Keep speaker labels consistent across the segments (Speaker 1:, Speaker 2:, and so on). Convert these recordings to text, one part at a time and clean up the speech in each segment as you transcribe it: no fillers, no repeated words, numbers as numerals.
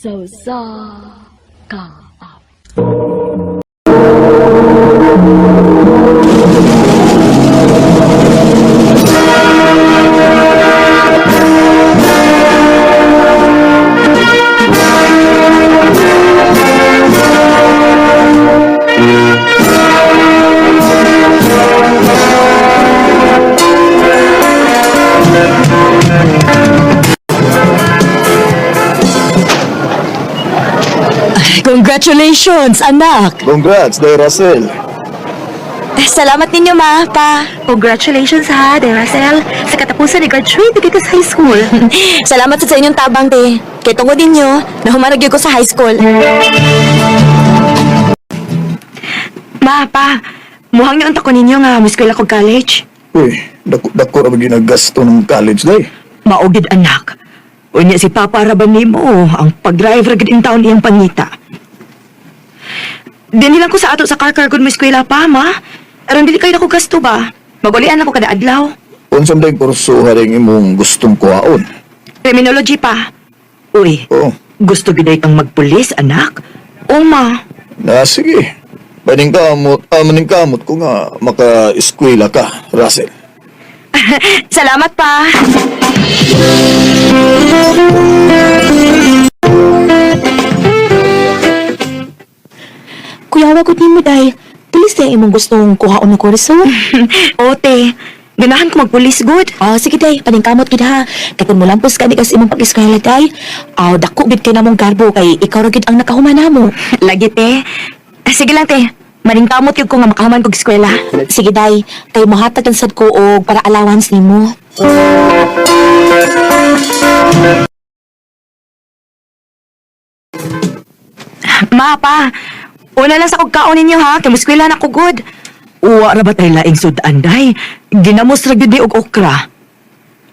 Speaker 1: Sa usa ka awit.
Speaker 2: Congratulations, anak!
Speaker 3: Congrats, Day Russell.
Speaker 2: Salamat ninyo, ma, pa.
Speaker 4: Congratulations ha, De Russell. Sa katapusan ni graduate na kita sa high school.
Speaker 2: Salamat sa inyong tabang, te. Kay tungod ninyo, nahumanag yun ko sa high school.
Speaker 4: Ma, pa, muhang niyo ko ninyo nga miskwela ko college.
Speaker 3: Uy, dako ra ba ginagasto ng college, day?
Speaker 4: Maugid anak. Unya si Papa ra ba nimo ang pag-drive ra gid in town iyang pangita. Dinhi lang ko sa ato sa car car kung miskwela pa, ma. Aron dili kayo nako gasto ba? Magulian ako kada adlaw.
Speaker 3: Unsa man day kursuha rin imong gustong kuhaon?
Speaker 4: Criminology pa. Uy,
Speaker 3: Oo.
Speaker 4: gusto gid kang magpulis, anak? O ma.
Speaker 3: Na sige. Maningkamot, maningkamot ko nga maka-eskwela ka, Russell.
Speaker 4: Salamat pa.
Speaker 2: Kuya, wagod nimo, day. Pulis na imong gustong kuhaon ng kurso.
Speaker 4: Ote, ganahan ko magpulis good.
Speaker 2: Ah, sige, day. Paningkamot gid ha. Kay kung mulampos ka ni kas imong pag-eskwela, day. Aw, dako gid kay namong garbo kay ikaw ra gid ang nakahuman namo.
Speaker 4: Lagi te. Ah, sige lang te. Maningkamot yun ko nga makahuman kog eskwela.
Speaker 2: Sige, day. Kay mohatag lang sad ko og para allowance nimo.
Speaker 4: Ma, pa. Una lang sa kog kaon ninyo ha, kay muskwela na ko good. Uwa ra ba tay laing sudan day? Ginamos ra gyud ni og okra.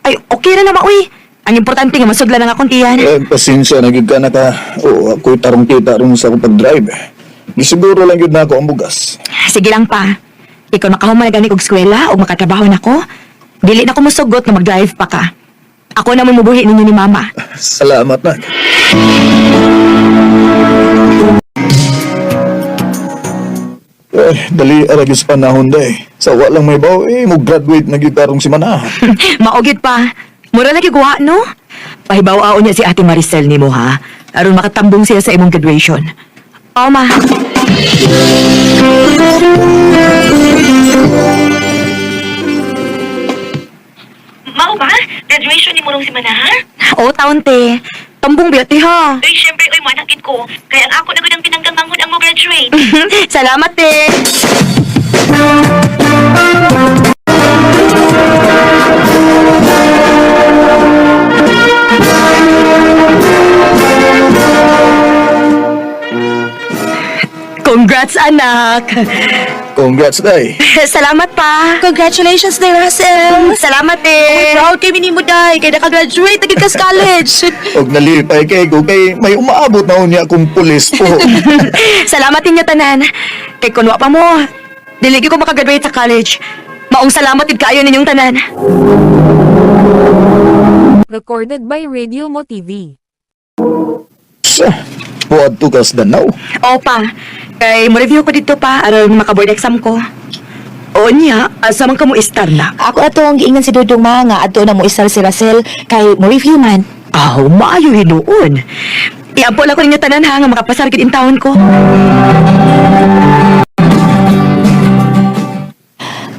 Speaker 4: Ay, okay ra na uy. Ang importante nga masudlan ang akong tiyan.
Speaker 3: Eh, pasensya na gyud ka na ka. Oo, ako'y tarong kita ron sa akong pag-drive. Di siguro lang gyud na ako ang bugas.
Speaker 4: Sige lang pa. Ikaw nakahuman na gani kog eskwela o makatrabaho na ko. Dili na ko musugot na mag-drive pa ka. Ako na may mubuhi ninyo ni Mama.
Speaker 3: Salamat na. Eh, dali aragis panahon day. Sa wa lang may baw, eh, mo graduate na gyud karong si Mana.
Speaker 4: Maugid pa. Mura lagi guwa, no? Pahibaw niya si Ate Maricel nimo ha. Aron makatambong siya sa imong graduation. Oo, ma.
Speaker 5: Mao ba? Graduation ni Murong si Manaha?
Speaker 4: Oo, taon te. Tambong biyate ha.
Speaker 5: Uy, syempre, uy, manakit ko. Kaya ang ako na gud ang pinangkamanghod ang mo graduate.
Speaker 4: Salamat te. Congrats, anak.
Speaker 3: Congrats, day.
Speaker 4: Salamat pa.
Speaker 2: Congratulations, day Russell.
Speaker 4: Salamat eh.
Speaker 2: Proud kay nimo, day. Kay nakagraduate na gid ka sa college.
Speaker 3: Og nalipay kay ko kay may umaabot na unya akong pulis po.
Speaker 4: Salamat ninyo tanan. Kay kunwa pa mo, dili gyud ko makagraduate sa college. Maong salamat gid kaayo ninyong tanan.
Speaker 6: Recorded by Radio Mo TV.
Speaker 3: Sa, puad to kas danaw.
Speaker 4: Opa, kay mo review ko dito pa aron maka-board exam ko. O niya, asa man ka mo istar na?
Speaker 2: Ako ato ang giingan si Dudong ma nga adto na mo isal si Russell kay mo review man.
Speaker 4: Aw, maayo hinuon. Iampo lang ko ninyo tanan ha nga makapasar gid in taon ko.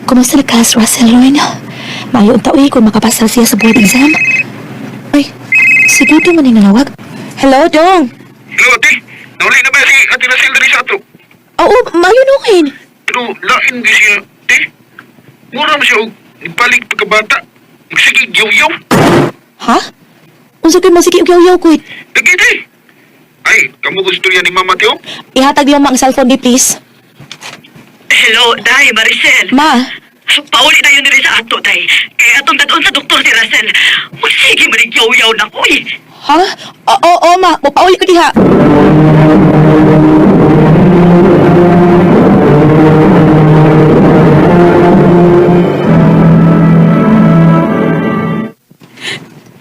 Speaker 2: Kumusta na ka, Russell Roy? Maayo unta uy kung makapasar siya sa board exam. Ay, si Dudong man yung nanawag. Hello, Dong.
Speaker 7: Hello, ate. Nauli na ba si Ate Rosel diri sa ato?
Speaker 2: Oo, maayo nukin.
Speaker 7: Pero lain di siya, ate. Mura man siya og balik pagkabata. Magsige, yaw-yaw.
Speaker 2: Ha? Unsa kay masige og yaw-yaw ko?
Speaker 7: Lagi, ate. Ay, kamo gusto yan ni Mama Teo?
Speaker 2: Ihatag lang ma ang cellphone di please.
Speaker 5: Hello, Day, Maricel.
Speaker 2: Ma,
Speaker 5: Pauli tayo diri sa ato, Day. Kaya atong dadon sa doktor si Russell. Magsige, maligyaw-yaw na ko, eh.
Speaker 2: ha? Oo, oo, ma. Mupauli ko diha.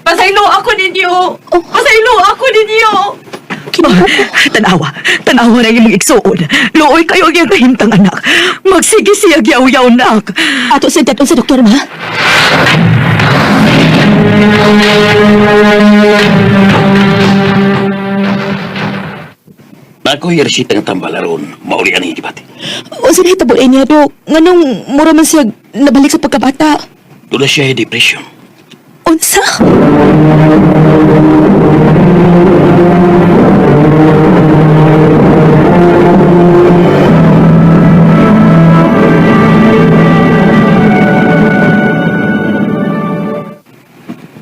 Speaker 5: Pasaylo ako ninyo!
Speaker 2: Oh.
Speaker 5: Pasaylo ako ninyo!
Speaker 2: Kinabuko.
Speaker 4: Tanawa, tanawa na imong igsuon. Luoy kayo ang iyang kahimtang anak. Magsige siya yaw-yaw nak.
Speaker 2: Ato sa dadon sa doktor, ma.
Speaker 8: Nakoy resita nga tambal aron mauli ani gibati.
Speaker 2: Unsa na hitabo niya, Dok? Nganong mura man siya nabalik sa pagkabata?
Speaker 8: Dula siya ay depression.
Speaker 2: Unsa?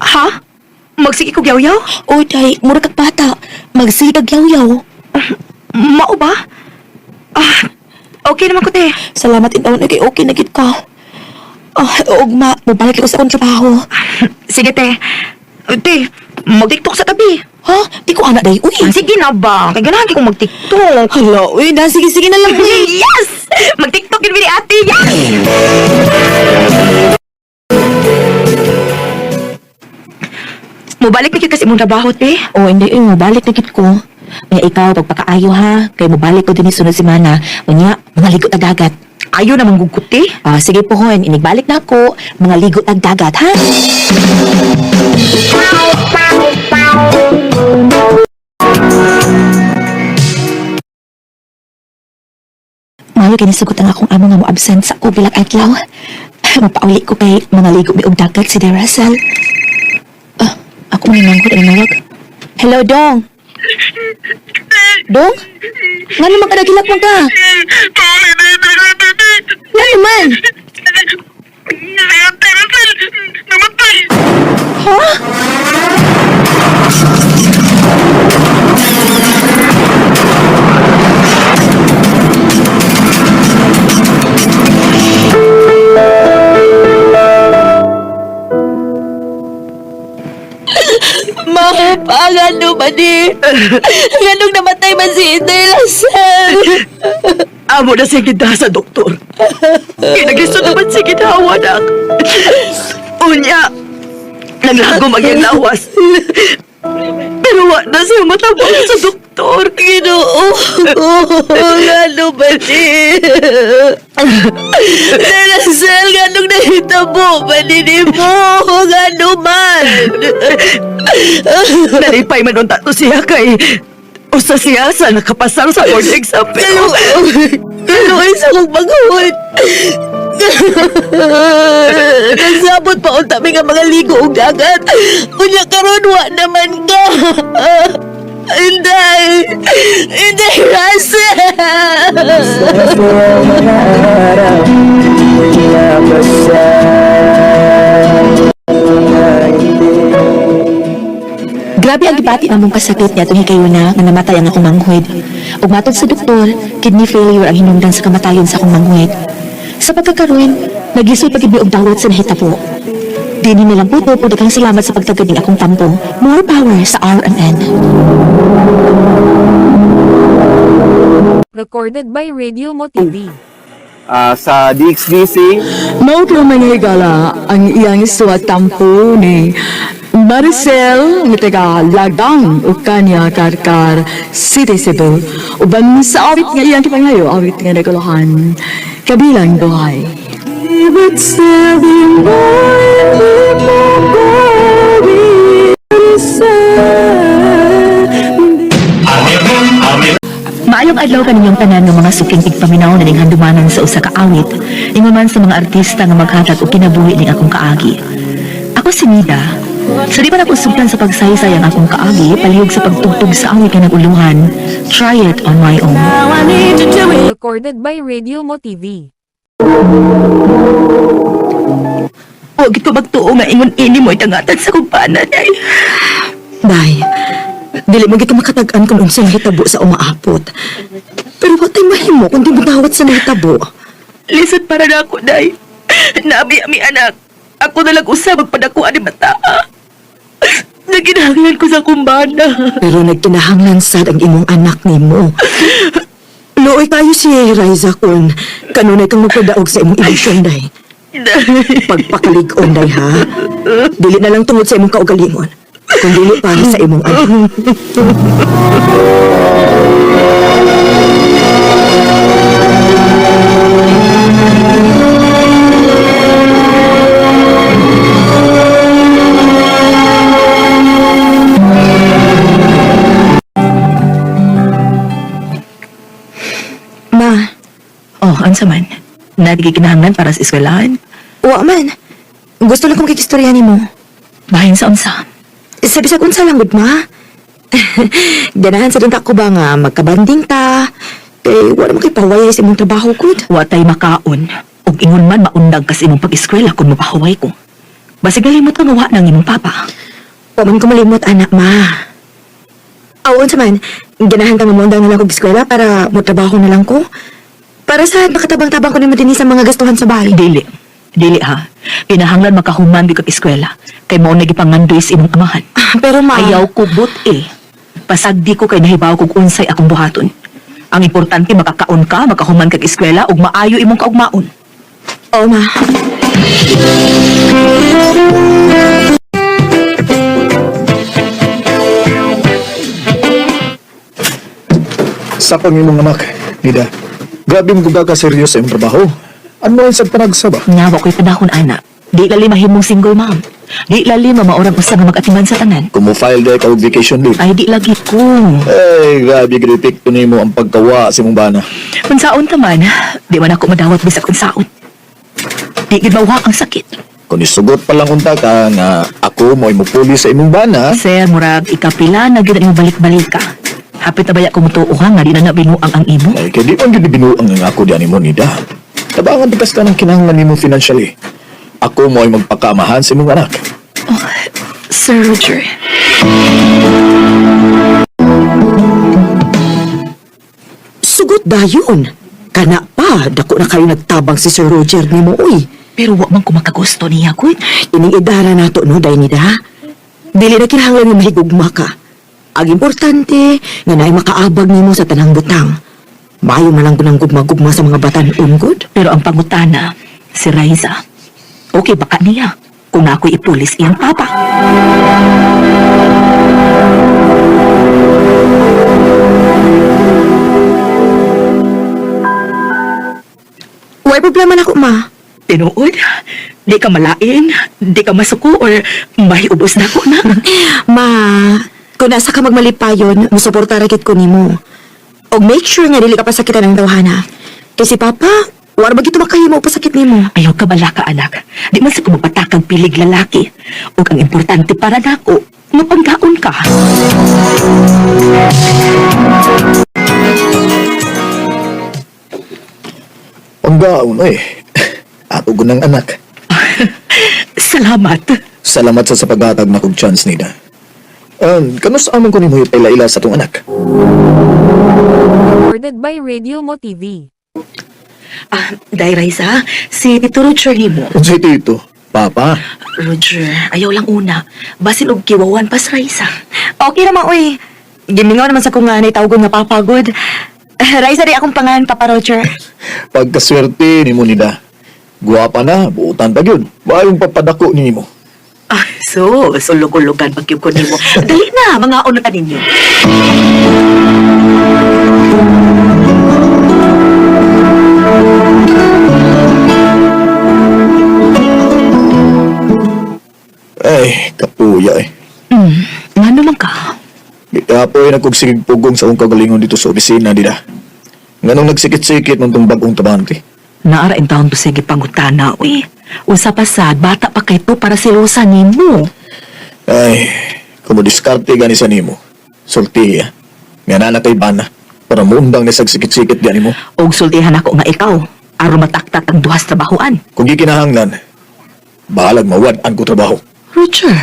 Speaker 4: Ha? Magsige kog yaw-yaw?
Speaker 2: Oy, day, mura kag bata. Magsige kag yaw-yaw.
Speaker 4: Mao ba? Ah, okay naman ko te.
Speaker 2: Salamat in taon kay okay na gid ka. Ah, ugma, mobalik ko sa akong trabaho.
Speaker 4: Sige te. Te, mag-TikTok sa tabi.
Speaker 2: Ha? Di ko ana day. Uy.
Speaker 4: Ah, sige na ba? Kay ganahan kay kong mag-TikTok.
Speaker 2: Hala, uy, na sige sige na lang. Uy.
Speaker 4: Yes! Mag-TikTok yun ni ate. Yes! Mubalik na gyud kasi imong trabaho, te.
Speaker 2: Oh, hindi eh, mobalik na gid ko. Kaya ikaw pagpakaayo ha, kay mobalik ko dinhi sunod semana. Unya, mga ligo tag dagat.
Speaker 4: Ayo na manggugot, te.
Speaker 2: Ah, sige pohon, inigbalik na ako, mga ligo tag dagat ha. Mayo kini sugot ang akong amo nga mo absent sa ko bilang adlaw. Mapauli ko kay mga ligo mi og dagat si De Russell. Ah, ako man manghod ang nawag. Hello, Dong. Dong? Nga naman ka nagilak mo ka? Nga naman?
Speaker 7: Si Ate Russell! Namatay!
Speaker 2: Ha? Mahupangan no ba ni? Nganong namatay man si Inday Lasal?
Speaker 4: Amo na siya gid sa doktor. Kinaglisod naman siya ginawa, nak. Unya, naglagom ang iyang lawas. Pero wa na siya matabang sa doktor.
Speaker 2: Ginoo, ngano ba ni? Inday Lasal, nganong nahitabo ba ni nimo? Ngano man?
Speaker 4: Nalipay man unta to siya kay usa siya sa nakapasar sa board exam pero
Speaker 2: Kaluoy sa akong paghud. Nagsabot pa unta mi nga mga ligo og dagat. Unya karon wa naman ka. Inday! Inday Russell! Grabe ang gibati among kasakit niya itong higayuna nga namatay ang akong manghud. Ug matod sa doktor, kidney failure ang hinungdan sa kamatayon sa akong manghud. Sa pagkakaroon, naglisod pag og dawat sa nahitabo. Dini nilang puto po daghang salamat sa pagtagad ning akong tampo. More power sa RMN.
Speaker 6: Recorded by Radio Mo TV.
Speaker 9: Sa DXDC.
Speaker 10: Mao kang manghigala ang iyang suwat tampo ni Maricel nga taga Lagang ug kanya Karkar City, Cebu, uban sa awit nga iyang gipangayo, awit nga naguluhan Kabilang Buhay. Ibig sabi mo hindi mo ko
Speaker 2: Maayong adlaw kaninyong tanan nga mga suking tigpaminaw na ning handumanan sa usa ka awit, ingon man sa mga artista nga maghatag og kinabuhi ning akong kaagi. Ako si Nida. Sa di pa nakusugtan sa pagsaysay ang akong kaagi, palihog sa pagtugtog sa awit nga naguluhan, Try It On My Own.
Speaker 6: Recorded by Radio Mo TV.
Speaker 4: Huwag ito magtuo nga ingon ini mo itangatan sa kumpana day.
Speaker 10: Day, dili mo gid ka makatag-an kung unsa nahitabo sa umaapot. Pero wa tay mahimo kundi mudawat sa nahitabo.
Speaker 4: Lisod para na ako day. Nabi ami anak. Ako na lang usab magpadakuan ni bata. Naginahanglan ko sa kumbana.
Speaker 10: Pero nagkinahanglan sad ang imong anak nimo. Luoy kayo si Riza kung kanunay kang magpadaog sa imong ilusyon, day. Pagpakalig-on, day, ha? Dili na lang tungod sa imong kaugalingon. Kung dili para sa imong anak. Ma,
Speaker 2: Oh, unsa man? Nagigkinahanglan para sa eskwelahan?
Speaker 10: wa man. Gusto lang kong kikistorya nimo.
Speaker 2: Bahin sa unsa?
Speaker 10: Sa bisag unsa lang gud ma. Ganahan sa dunta ko ba nga magkabanding ta. Kay wala man kay pawayay sa imong trabaho gud.
Speaker 2: Wa tay makaon. Ug ingon man maundag kas imong pag-eskwela kung mapahuway ko. Basig nalimot ka nga wa nang imong papa.
Speaker 10: Wa man ko malimot anak ma. Aw unsa man, ganahan ta nga moundang na lang kog eskwela para motrabaho na lang ko. Para sa makatabang-tabang ko nimo dinhi sa mga gastuhan sa bahay.
Speaker 2: Dili. Dili ha. Kinahanglan makahuman gyud kag eskwela. Kay mao na gipangandoy sa imong amahan.
Speaker 10: Ah, pero ma,
Speaker 2: Ayaw ko but eh. Pasagdi ko kay nahibaw kog unsay akong buhaton. Ang importante makakaon ka, makahuman kag eskwela ug maayo imong kaugmaon.
Speaker 10: Oo ma.
Speaker 3: Sa pang imong anak, Nida. Grabe mo ka seryoso sa imong trabaho. Ano man sa panagsaba?
Speaker 2: Nga wa ko'y panahon ana. Di lali mahimong single mom. Di lali mamaorang usa nga mag-atiman sa tanan.
Speaker 3: Kung mo file dahil ka og vacation leave.
Speaker 2: Ay di lagi ko.
Speaker 3: Ay, grabe gid epekto nimo ang pagkawa sa imong bana.
Speaker 2: Unsaon ta man, di man ako madawat bisag unsaon. Di gid mawa ang sakit.
Speaker 3: Kung isugot pa lang unta ka nga ako mo'y mupuli sa imong bana,
Speaker 2: Sir, murag ikapila na gid ang imong balik-balik ka. Hapit na baya ko mutuo ha nga di na na binuang ang imo.
Speaker 3: ay kay di man gid binuang nga ako di mo nida. Tabangan di ka ng kinahanglan nimo financially. Ako mo'y magpakamahan sa imong anak.
Speaker 2: Oh, Sir Roger.
Speaker 10: Sugot dayon. Kana pa, dako na kayo nagtabang si Sir Roger nimo uy.
Speaker 2: Pero wa man ko makagusto niya, gud.
Speaker 10: Ining idara nato no, day nida. Dili na kinahanglan nga mahigugma ka. Ang importante nga naay makaabag nimo sa tanang butang. Maayo man lang kunang gugma-gugma sa mga batan-on gud.
Speaker 2: Pero ang pangutana, si Raisa, okay ba ka niya kung ako'y ipulis iyang papa?
Speaker 10: Way problema na ko, ma.
Speaker 2: Tinuod, di ka malain, di ka masuko or mahiubos na ko na.
Speaker 10: Ma, kung nasa ka magmalipayon, musuporta ra gid ko nimo. Og make sure nga dili ka pasakitan ng tawhana. Kay si Papa, wala ba gito makahimo og pasakit nimo?
Speaker 2: Ayaw ka bala ka, anak. Di man sa kumapatakang pilig lalaki. Ug ang importante para nako, mapanggaon ka.
Speaker 3: Panggaon eh. Ato ko ng anak.
Speaker 2: Salamat.
Speaker 3: Salamat sa paghatag na kog chance nida. Kanus amon ko nimo ila sa tong anak.
Speaker 6: Recorded by Radio Mo TV.
Speaker 2: Ah, Day Raisa, si Tito Roger nimo.
Speaker 3: Unsay tito? Papa,
Speaker 2: Roger, ayaw lang una. Basin og kiwawan pas Raisa.
Speaker 4: Okay naman, uy. Gimingaw naman sa kong nga naitawgon nga papagod. Raisa di akong pangan, Papa Roger.
Speaker 3: pagkaswerte nimo nida. Guwapa na, buutan pa gyud. Maayong papadako nimo.
Speaker 2: Ah, so, sulog-ulugan pag ko nimo. Dali na, mga una ta ninyo.
Speaker 3: Ay, kapuya eh.
Speaker 2: Nga naman ka.
Speaker 3: Gikapoy nagkugsigig pugong sa akong kagalingon dito sa opisina nila. Nganong nagsikit-sikit man tong bagong tabante.
Speaker 2: Naara in taon to sige pangutana, uy. Usa pa sad, bata pa kay to para silusa nimo.
Speaker 3: Ay, kumudiskarte gani sa nimo. Sultiya. Nga na kay bana. Para muundang ni sagsikit-sikit gani mo.
Speaker 2: Og sultihan ako nga ikaw, aron mataktak ang duhas trabahoan.
Speaker 3: Kung gikinahanglan, bahalag mawad-an ko trabaho.
Speaker 2: Roger.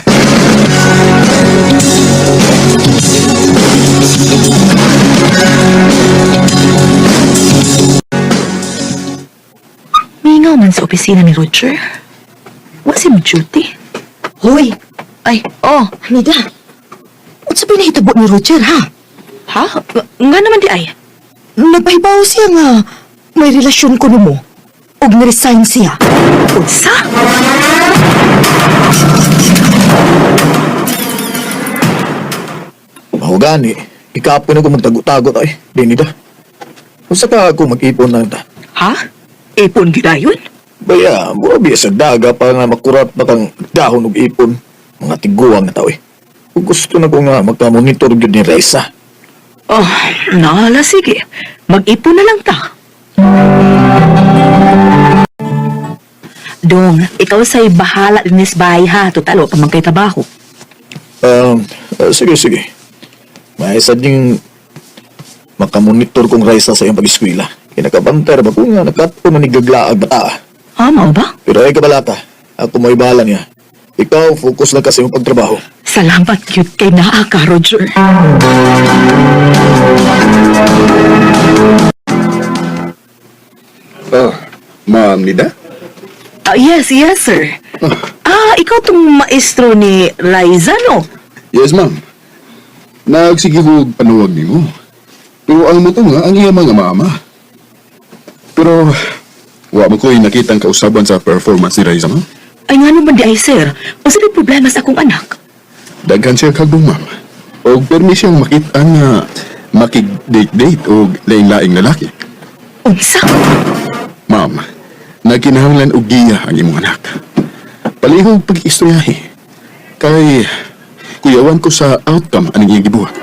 Speaker 2: Mingaw man sa opisina ni Roger. Wa si mo duty.
Speaker 10: Hoy,
Speaker 2: Ay, oh.
Speaker 10: Nida. Unsa ba nahitabo ni Roger ha?
Speaker 2: Ha? Nga naman di ay.
Speaker 10: Nagpahibaw siya nga may relasyon ko nimo. Og niresign siya.
Speaker 2: Unsa?
Speaker 3: Mugani, ikapoy na ko magtago-tago ay. Dinida. Unsa ka ako mag-ipon na ta?
Speaker 5: Ha? Ipon gidayon?
Speaker 3: Baya, mura biya sa daga pa nga makurat na kang dahon og ipon. Mga tiguang na tao eh. Kung gusto na ko nga magka-monitor gyud ni Reza.
Speaker 5: Oh, nala sige. Mag-ipon na lang ta. Dong, ikaw sa'y bahala dinis bahay ha. Total, wa pa man kay trabaho.
Speaker 3: Sige, sige. May isa ding makamonitor kong Reza sa iyang pag-eskwela. Kinakabantay ra ba ko nga nakato na nigaglaag bata.
Speaker 5: Ha, mao ba?
Speaker 3: Pero ay kabalata, ako may bahala niya. Ikaw, focus lang kasi yung pagtrabaho.
Speaker 5: Salamat cute kay naa ka, Roger.
Speaker 7: Oh, Ma'am Nida?
Speaker 5: Ah, yes, yes, sir. Ah, ikaw tong maestro ni Liza, no?
Speaker 7: Yes, ma'am. Nagsige ko og panuwag nimo. Pero ang mo nga ang iya mga mama. Pero wa mo ko'y nakitang kausaban sa performance ni Raisa, ma'am.
Speaker 5: Ay, nga naman di ay, sir. Unsa may problema sa akong anak?
Speaker 7: Daghan siya kagdong, ma'am. Og permi siyang makit-an nga makig-date-date og laing-laing lalaki.
Speaker 5: Unsa?
Speaker 7: Ma'am, nagkinahanglan og giya ang imong anak. Palihog pag-istoryahe. Kay kuyawan ko sa outcome aning iyang gibuhat.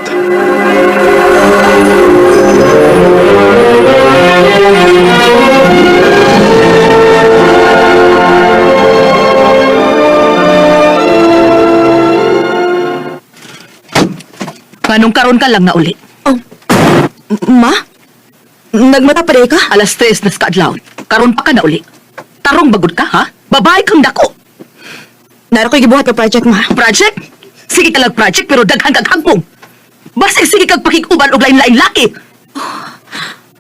Speaker 5: Nganong karon ka lang na uli?
Speaker 4: Oh, ma? Nagmata pa rin ka?
Speaker 5: Alas 3 na sa kaadlaw. Karon pa ka na uli. Tarong bagod ka, ha? Babae kang dako.
Speaker 4: Naro ko'y gibuhat ka project, ma.
Speaker 5: Project? Sige ka lang project pero daghan kag hagpong. Basta sige kag pakig-uban og lain-lain laki.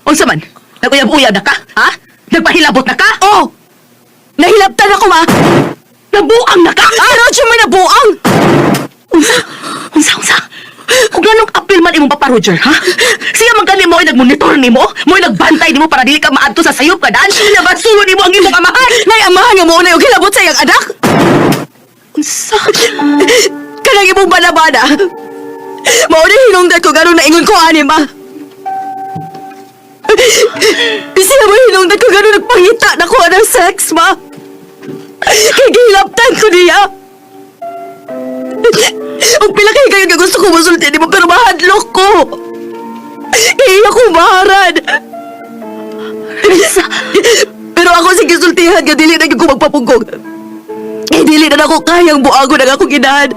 Speaker 5: Unsa man? Naguyab-uyab na ka, ha? Nagpahilabot na ka?
Speaker 4: Oh! Nahilabtan ako, ma!
Speaker 5: Nabuang na ka, ha?
Speaker 4: Ah, Roger, may nabuang!
Speaker 5: Unsa? Unsa, unsa? Kung anong apil man imong papa Roger, ha? Siya man gani mo ay nagmonitor nimo, mo ay nagbantay nimo para dili ka maadto sa sayop kadaan. Nabasulo nimo ang imong amahan.
Speaker 4: Nay, amahan nga mo na yung hilabot sa iyang anak!
Speaker 5: Unsa?
Speaker 4: Kanang imong banabana! Mao na hinungdan ko gano'n naingon ko ani, ma! Siya mo hinungdan ko gano'n nagpangita na ko ng sex, ma! Kay gihilabtan ko niya! Ang pila kay kayo nga gusto ko musulti nimo pero mahadlok ko! Kay iya ko maharan! Pero ako sige sultihan nga dili na gyud ko magpapugong. Kay dili na nako kayang buagon ang akong inahan.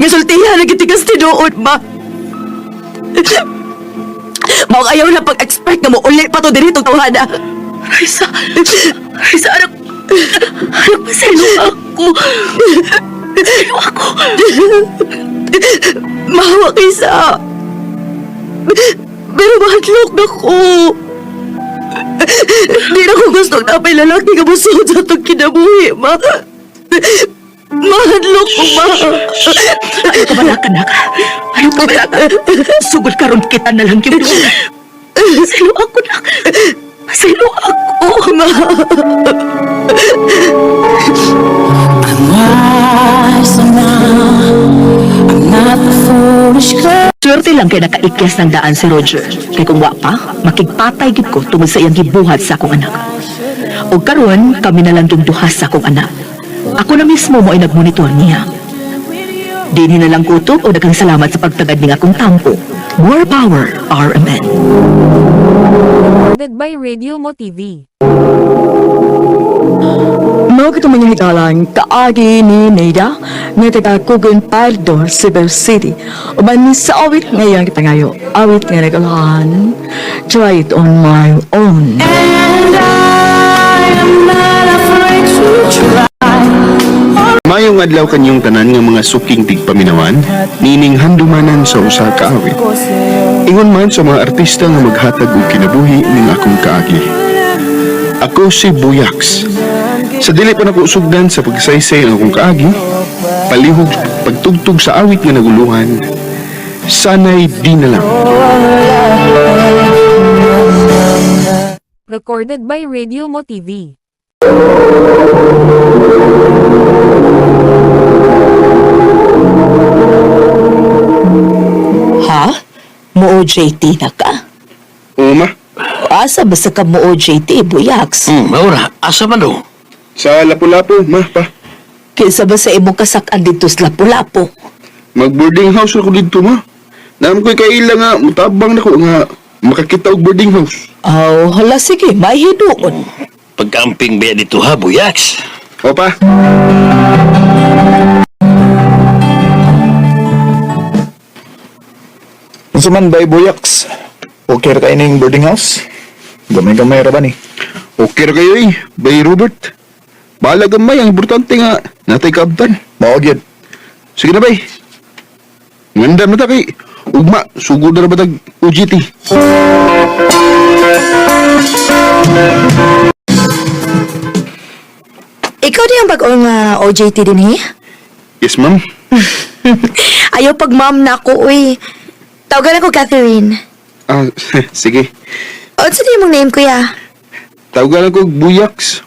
Speaker 4: Gisultihan na kitikas tinuod, ma. Maong ayaw na pag-expect na mo uli pa to diri itong tawhana.
Speaker 5: Raisa, Raisa, anak, anak, paselo ako. Paselo ako.
Speaker 4: Mahawa kaysa. Pero mahadlok na ko. Di na ko gusto na may lalaki nga musuod sa itong kinabuhi, ma. Mahadlok ko, ma.
Speaker 5: Ayaw ka bala ka, nak. Ayaw ka bala ka. Sugod karon kita na lang yun. Paselo ako, nak. Paselo ako.
Speaker 4: Ma.
Speaker 5: Swerte lang kay nakaikyas ng daan si Roger. Kay kung wa pa, makigpatay gid ko tungod sa iyang gibuhat sa akong anak. O karon kami na lang tong duha sa akong anak. Ako na mismo mo ay nagmonitor niya. Dini na lang kutob o daghang salamat sa pagtagad ning akong tampo. More power, RMN.
Speaker 6: Recorded by Radio Mo TV.
Speaker 10: Mao kitong mga higalang kaagi ni Neda nga taga Kugon Pardo, Cebu City. Uban ni sa awit ngayang kitangayo. Awit nga nagulahan. Try it on my own.
Speaker 7: Mayong adlaw kanyong tanan nga mga suking tigpaminawan, nining handumanan sa usa ka awit. Ingon man sa mga artista nga maghatag og kinabuhi ning akong kaagi. Ako si Buyax. Sa dili pa nako sugdan sa pagsaysay ang akong kaagi, palihog pagtugtog sa awit nga naguluhan, sanay di na lang.
Speaker 6: Recorded by Radio Mo TV.
Speaker 5: Mo-OJT na ka.
Speaker 7: Oo, ma.
Speaker 5: Asa ba sa ka mo-OJT, Buyaks?
Speaker 8: Maura, asa man do?
Speaker 7: Sa Lapu-Lapu, ma, pa.
Speaker 5: Kinsa ba sa imong kasakan dito sa Lapu-Lapu?
Speaker 7: Mag-boarding house ako dito, ma. Naam ko'y kaila nga, mutabang na ko nga makakita og boarding house.
Speaker 5: Aw, hala sige, may hinuon.
Speaker 8: Pagkaamping ba dito ha, Buyaks?
Speaker 7: O pa.
Speaker 3: Unsa man bay Buyaks? Okay ra kay ning boarding house? Gamay-gamay ra ba ni?
Speaker 7: Okay ra kayo eh, bay Robert. Bahala gamay, ang importante nga, natay kaabtan.
Speaker 3: Mao gyud.
Speaker 7: Sige na bay. Ngandam na ta kay ugma, sugod na ra ba tag OGT?
Speaker 2: Ikaw di ang bag-o nga OJT din he?
Speaker 7: Yes, ma'am.
Speaker 2: Ayaw pag ma'am na ako, uy. Tawagan ako Catherine.
Speaker 7: Ah, sige.
Speaker 2: Unsa di mong name, kuya?
Speaker 7: Tawagan ko og Buyaks.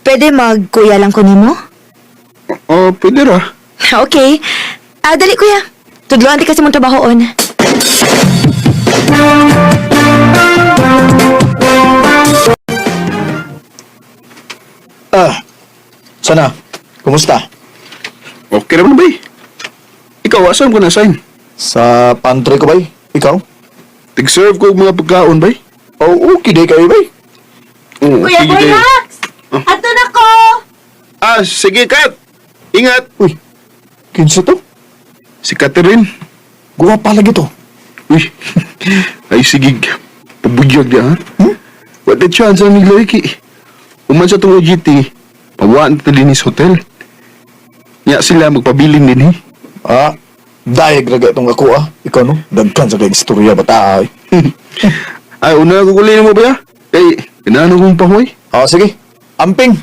Speaker 2: Pwede magkuya lang ko nimo?
Speaker 7: Oh, pwede ra.
Speaker 2: Okay. Ah, dali kuya. Tudloan di kasi mong trabahoon.
Speaker 3: Ah. Sana. Kumusta?
Speaker 7: Okay ra man bay. Ikaw asan ko na sign?
Speaker 3: Sa pantry ko bay? Ikaw?
Speaker 7: Tig-serve ko og mga pagkaon bay.
Speaker 3: Oh, okay day kayo bay.
Speaker 7: Oo,
Speaker 2: Kuya
Speaker 7: sige day.
Speaker 2: Boyaks! Ato na ko!
Speaker 7: Ah, sige Kat. Ingat.
Speaker 3: Uy. Kinsa to?
Speaker 7: Si Catherine.
Speaker 3: Guwapa lagi to.
Speaker 7: Uy. Ay sige. Pabudyag di ha. Hmm? What the chance ang niglaiki? Uman sa tong OGT, pawaan ta din sa hotel. Nya sila magpabilin din eh.
Speaker 3: Ah, dayag ra itong ako ah. Ikaw no, dagkan sa kay istorya bata ay.
Speaker 7: Ay, una ko kulin mo ba ya? Kay, kinano kong pahoy?
Speaker 3: Ah, sige. Amping.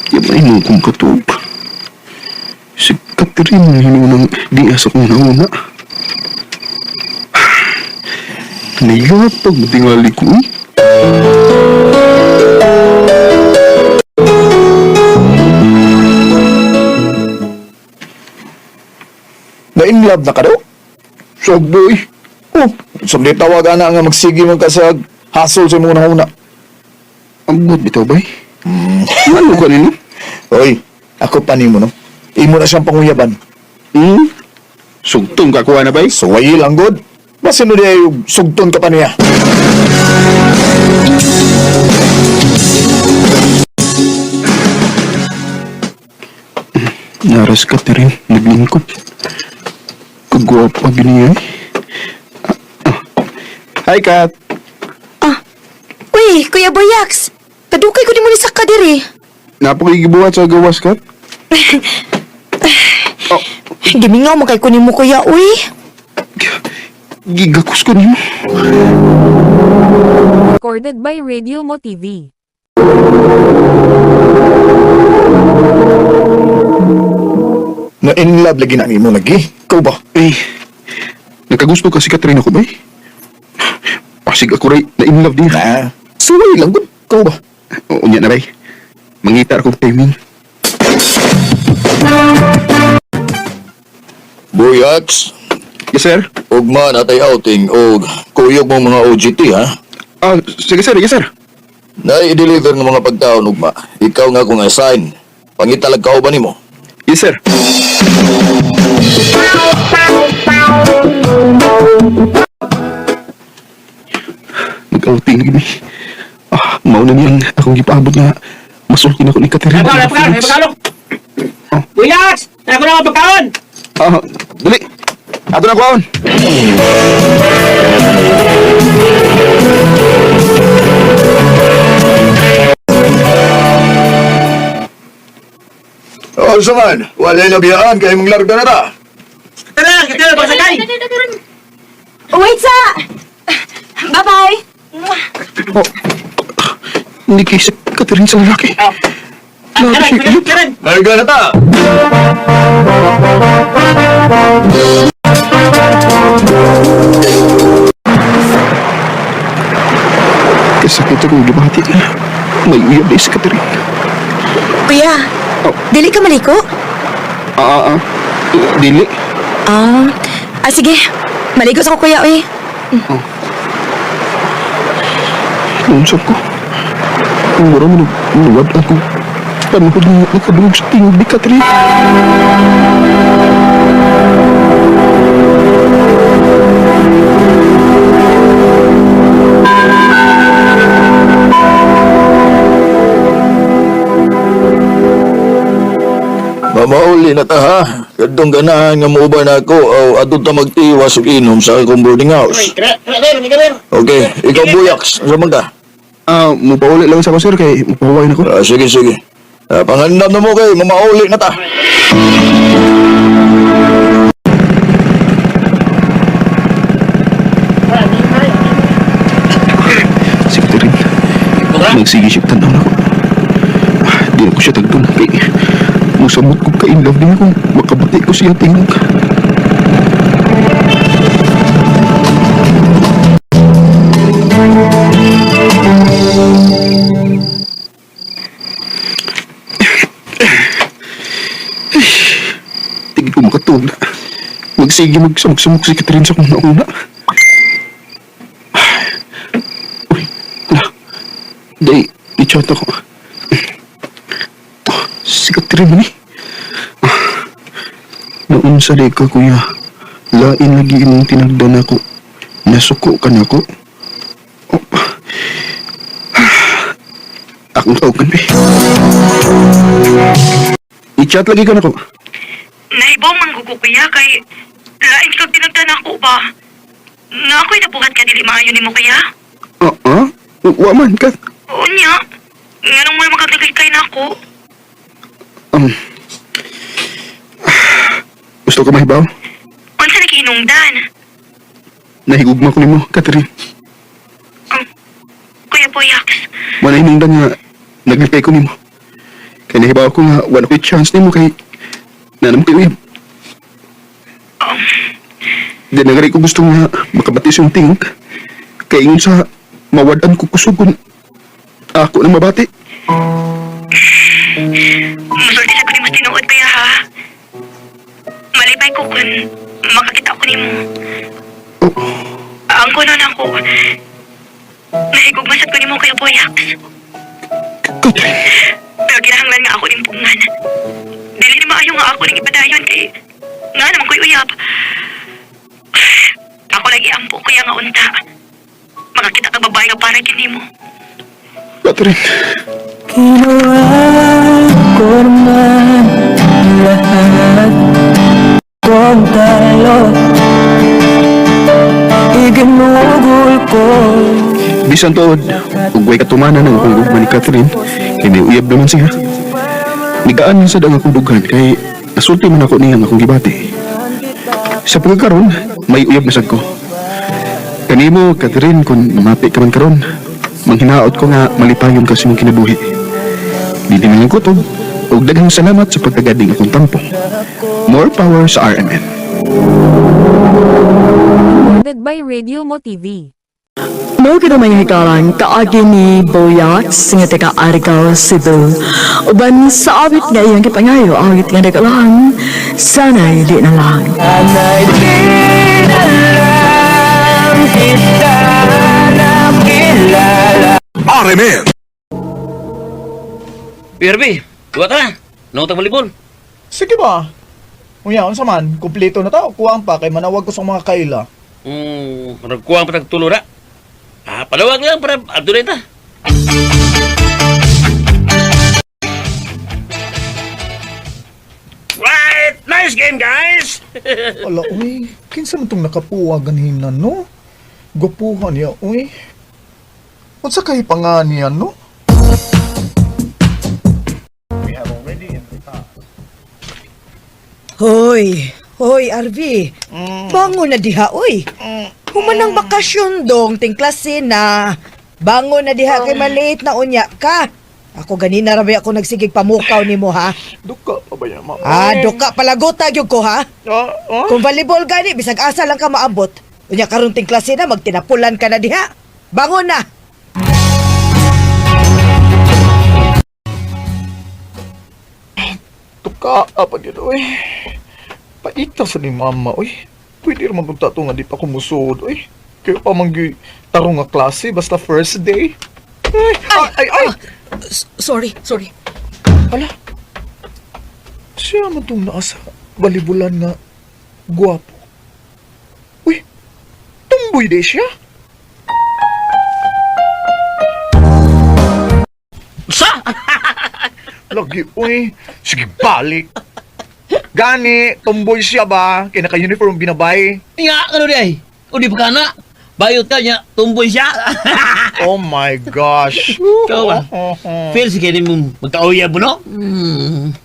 Speaker 7: Di ba ino kong katuog? Si Catherine ang hinunang di asa kong nauna. Nahihirap pag matingali ko eh.
Speaker 3: Na in love na ka daw?
Speaker 7: Sog boy.
Speaker 3: Oh, sumdi tawag ana nga magsige man ka sa hasol sa imong una.
Speaker 7: Ang buhat bitaw bay. Ano ka nino?
Speaker 3: Oy, ako pa nimo no. Imo na siyang panguyaban.
Speaker 7: Hmm? Sugtong ka kuha na bay?
Speaker 3: Suwayi lang god. Basin di ay sugton ka pa niya.
Speaker 7: Naras Catherine, naglingkod. Kagwapa gini eh. Ah, ah. Hi, Kat.
Speaker 2: Ah, uy, Kuya Boyaks! Kadukay ko di mo ni sa kadiri.
Speaker 7: Napakigibuhat sa gawas, Kat. Oh,
Speaker 2: Gimingaw mo kay kunin mo kuya, uy.
Speaker 7: gigakos ko nimo.
Speaker 6: Recorded by Radio Mo TV.
Speaker 3: Na in love lagi na nimo lagi. Ikaw ba?
Speaker 7: Eh, nagkagusto ka si Catherine ako, bay? Pasig ako rin, na in love niya.
Speaker 3: Na, suway lang god. Ikaw ba?
Speaker 7: Oo, niya na, bay. Mangita akong timing.
Speaker 3: Buyaks,
Speaker 7: Yes, sir.
Speaker 3: ugma natay outing og kuyog mo mga OGT ha.
Speaker 7: Ah, sige, sir. Yes, sir.
Speaker 3: Na i-deliver ng mga pagkaon ugma. Ikaw nga kung assign. Pangitalag ka ba nimo?
Speaker 7: Yes, sir. Nag-outing na gini. Ah, mauna niyang akong gipaabot nga masulti na ko ni Catherine. Oh.
Speaker 11: Buyaks! Ako na ang pagkaon!
Speaker 7: Ah, dali. Ato na kuhaon.
Speaker 3: Oh, saman, walay labiyaan kay mong larga na ta.
Speaker 11: Tara, tara, pagsakay!
Speaker 2: Wait sa! Bye-bye!
Speaker 7: Oh. Hindi kay si Catherine sa lalaki. Lalo siya ilot.
Speaker 3: Larga na ta.
Speaker 7: Kasakit akong gibati na. May uyab na si Catherine.
Speaker 2: Kuya,
Speaker 7: Oh.
Speaker 2: Dili ka maliko?
Speaker 7: Ah. Dili.
Speaker 2: Ah, sige. Maligo sa ko kuya, oy.
Speaker 7: Naunsa ko. Mura mo nagluwad ako. Panahon nga nakadungog sa tingog ni Catherine.
Speaker 3: Mamauli na ta ha. Kadtong ganahan nga muuban ako o adto ta magtiwas ug inom sa akong boarding house. Okay, ikaw Buyaks, asa man ka?
Speaker 7: Mupauli lang sa ko sir kay mupahuway na ko.
Speaker 3: Ah, sige, sige. Ah, pangandam na mo kay mamauli na ta.
Speaker 7: Si Catherine. Magsige siya tanaw na ko. Di na ko siya tagdun. Kay musamot ko ka in love niya kung makabati ko siya tingog. Tigil ko makatulog na. Magsige magsamok-samok si Catherine sa kong nauna. Uy, hala. Day, i-chat ako. Oh, si Catherine man eh. Noon sa ka, kuya. Lain lagi imong tinagdan ako. Nasuko ka na ako. Oh. Akong tawagan, be. I-chat lagi ka na ko.
Speaker 4: Naibaw man ko kuya kay lain kag tinagdan ako ba. Na ako'y nabuhat ka dili maayo nimo kuya.
Speaker 7: Ah, ah? Wa man, Kat.
Speaker 4: Unya, nganong mo makaglikay na ako?
Speaker 7: Gusto ka mahibaw?
Speaker 4: Unsa na hinungdan?
Speaker 7: Nahigugma ko nimo, Catherine.
Speaker 4: Kuya Boyax,
Speaker 7: Wala hinungdan nga naglipay ko nimo. Kay nahibaw ko nga wala ko'y chance nimo kay nanam ko'y uyab. Di na gari ko gusto nga makabati sa iyong tingog. Kay ingon sa mawad-an ko kusugon. Ako na mabati.
Speaker 4: musulti sa ko nimo tinuod kuya ha. Malipay ko kun makakita ko nimo.
Speaker 7: Oh,
Speaker 4: Ang kuno na ako. Nahigugma sad ko nimo Kuya Boyax.
Speaker 7: Catherine.
Speaker 4: Pero kinahanglan nga ako ning pungan. Dili ni maayo nga ako ning ipadayon kay nga naman ko'y uyab. Ako lagi ampo kuya nga unta. Makakita ka babae nga para kini mo.
Speaker 7: Catherine.
Speaker 10: Kinuha ko naman lahat kong talo. Iginugol ko.
Speaker 7: Bisan tuod, ug way katumanan ang akong gugma ni Catherine, kay may uyab naman siya. Nigaan man sad ang akong dughan kay nasulti man ako niya ang akong gibati. Sa pagkakaron, may uyab na sad ko. Kanimo, Catherine, kung mamapi ka man karon, manghinaot ko nga malipayon ka sa imong kinabuhi. Dili man ang kutob, ug daghang salamat sa pagkagading akong tampo. More power sa RMN.
Speaker 6: Recorded by Radio Mo TV.
Speaker 10: Mao kita mga hikalang kaagi ni Boyax nga taga Argao, Cebu. Uban sa awit nga iyang gipangayo, awit nga nagalahan, sana'y di na lang.
Speaker 3: RMN.
Speaker 11: PRB, duwa ta. Nung volleyball.
Speaker 3: Sige ba? Unya, unsa man, kumpleto na ta, kuwang pa kay manawag ko sa mga kaila.
Speaker 11: Nagkuha pa tagtulo na. Ah, palawag lang para adunay ta. Right! Nice game, guys!
Speaker 3: Ala, uy, kinsa man tong nakapuwa ganina, no? Gupuhan niya, uy. Unsa kay pa nga niya, no?
Speaker 12: Hoy, hoy RV. Bango na diha oy. Human ang bakasyon dong ting klase na. Bango na diha kay malate na unya ka. Ako ganina ra ba ako nagsigig pamukaw nimo ha.
Speaker 3: Duka pa ba yan, ma?
Speaker 12: Ah, duka palagota gyud ko ha.
Speaker 3: Ah, ah?
Speaker 12: Kung volleyball gani bisag asa lang ka maabot. Unya karon ting klase na magtinapulan ka na diha. Bangon na.
Speaker 13: Ka pa dito, uy. Paita sa ni mama, uy. Pwede ra man kung tato nga di pa kumusod, uy. Kaya pa man gyud tarong nga klase basta first day. Ay, ay, ay, ay.
Speaker 5: Sorry, sorry.
Speaker 13: Ala. Siya man tong naa sa balibulan nga guwapo. Uy, tumboy di siya.
Speaker 11: Sa!
Speaker 13: Lagi, uy. Sige, balik. Gani, tomboy siya ba? Kaya naka-uniform binabay.
Speaker 11: Nga, ano di ay? O di pa ka na? Bayot ka niya, tumboy siya.
Speaker 13: Oh my gosh.
Speaker 11: Ikaw ba? Feel sige ni mo magkauyab mo, no? Mm.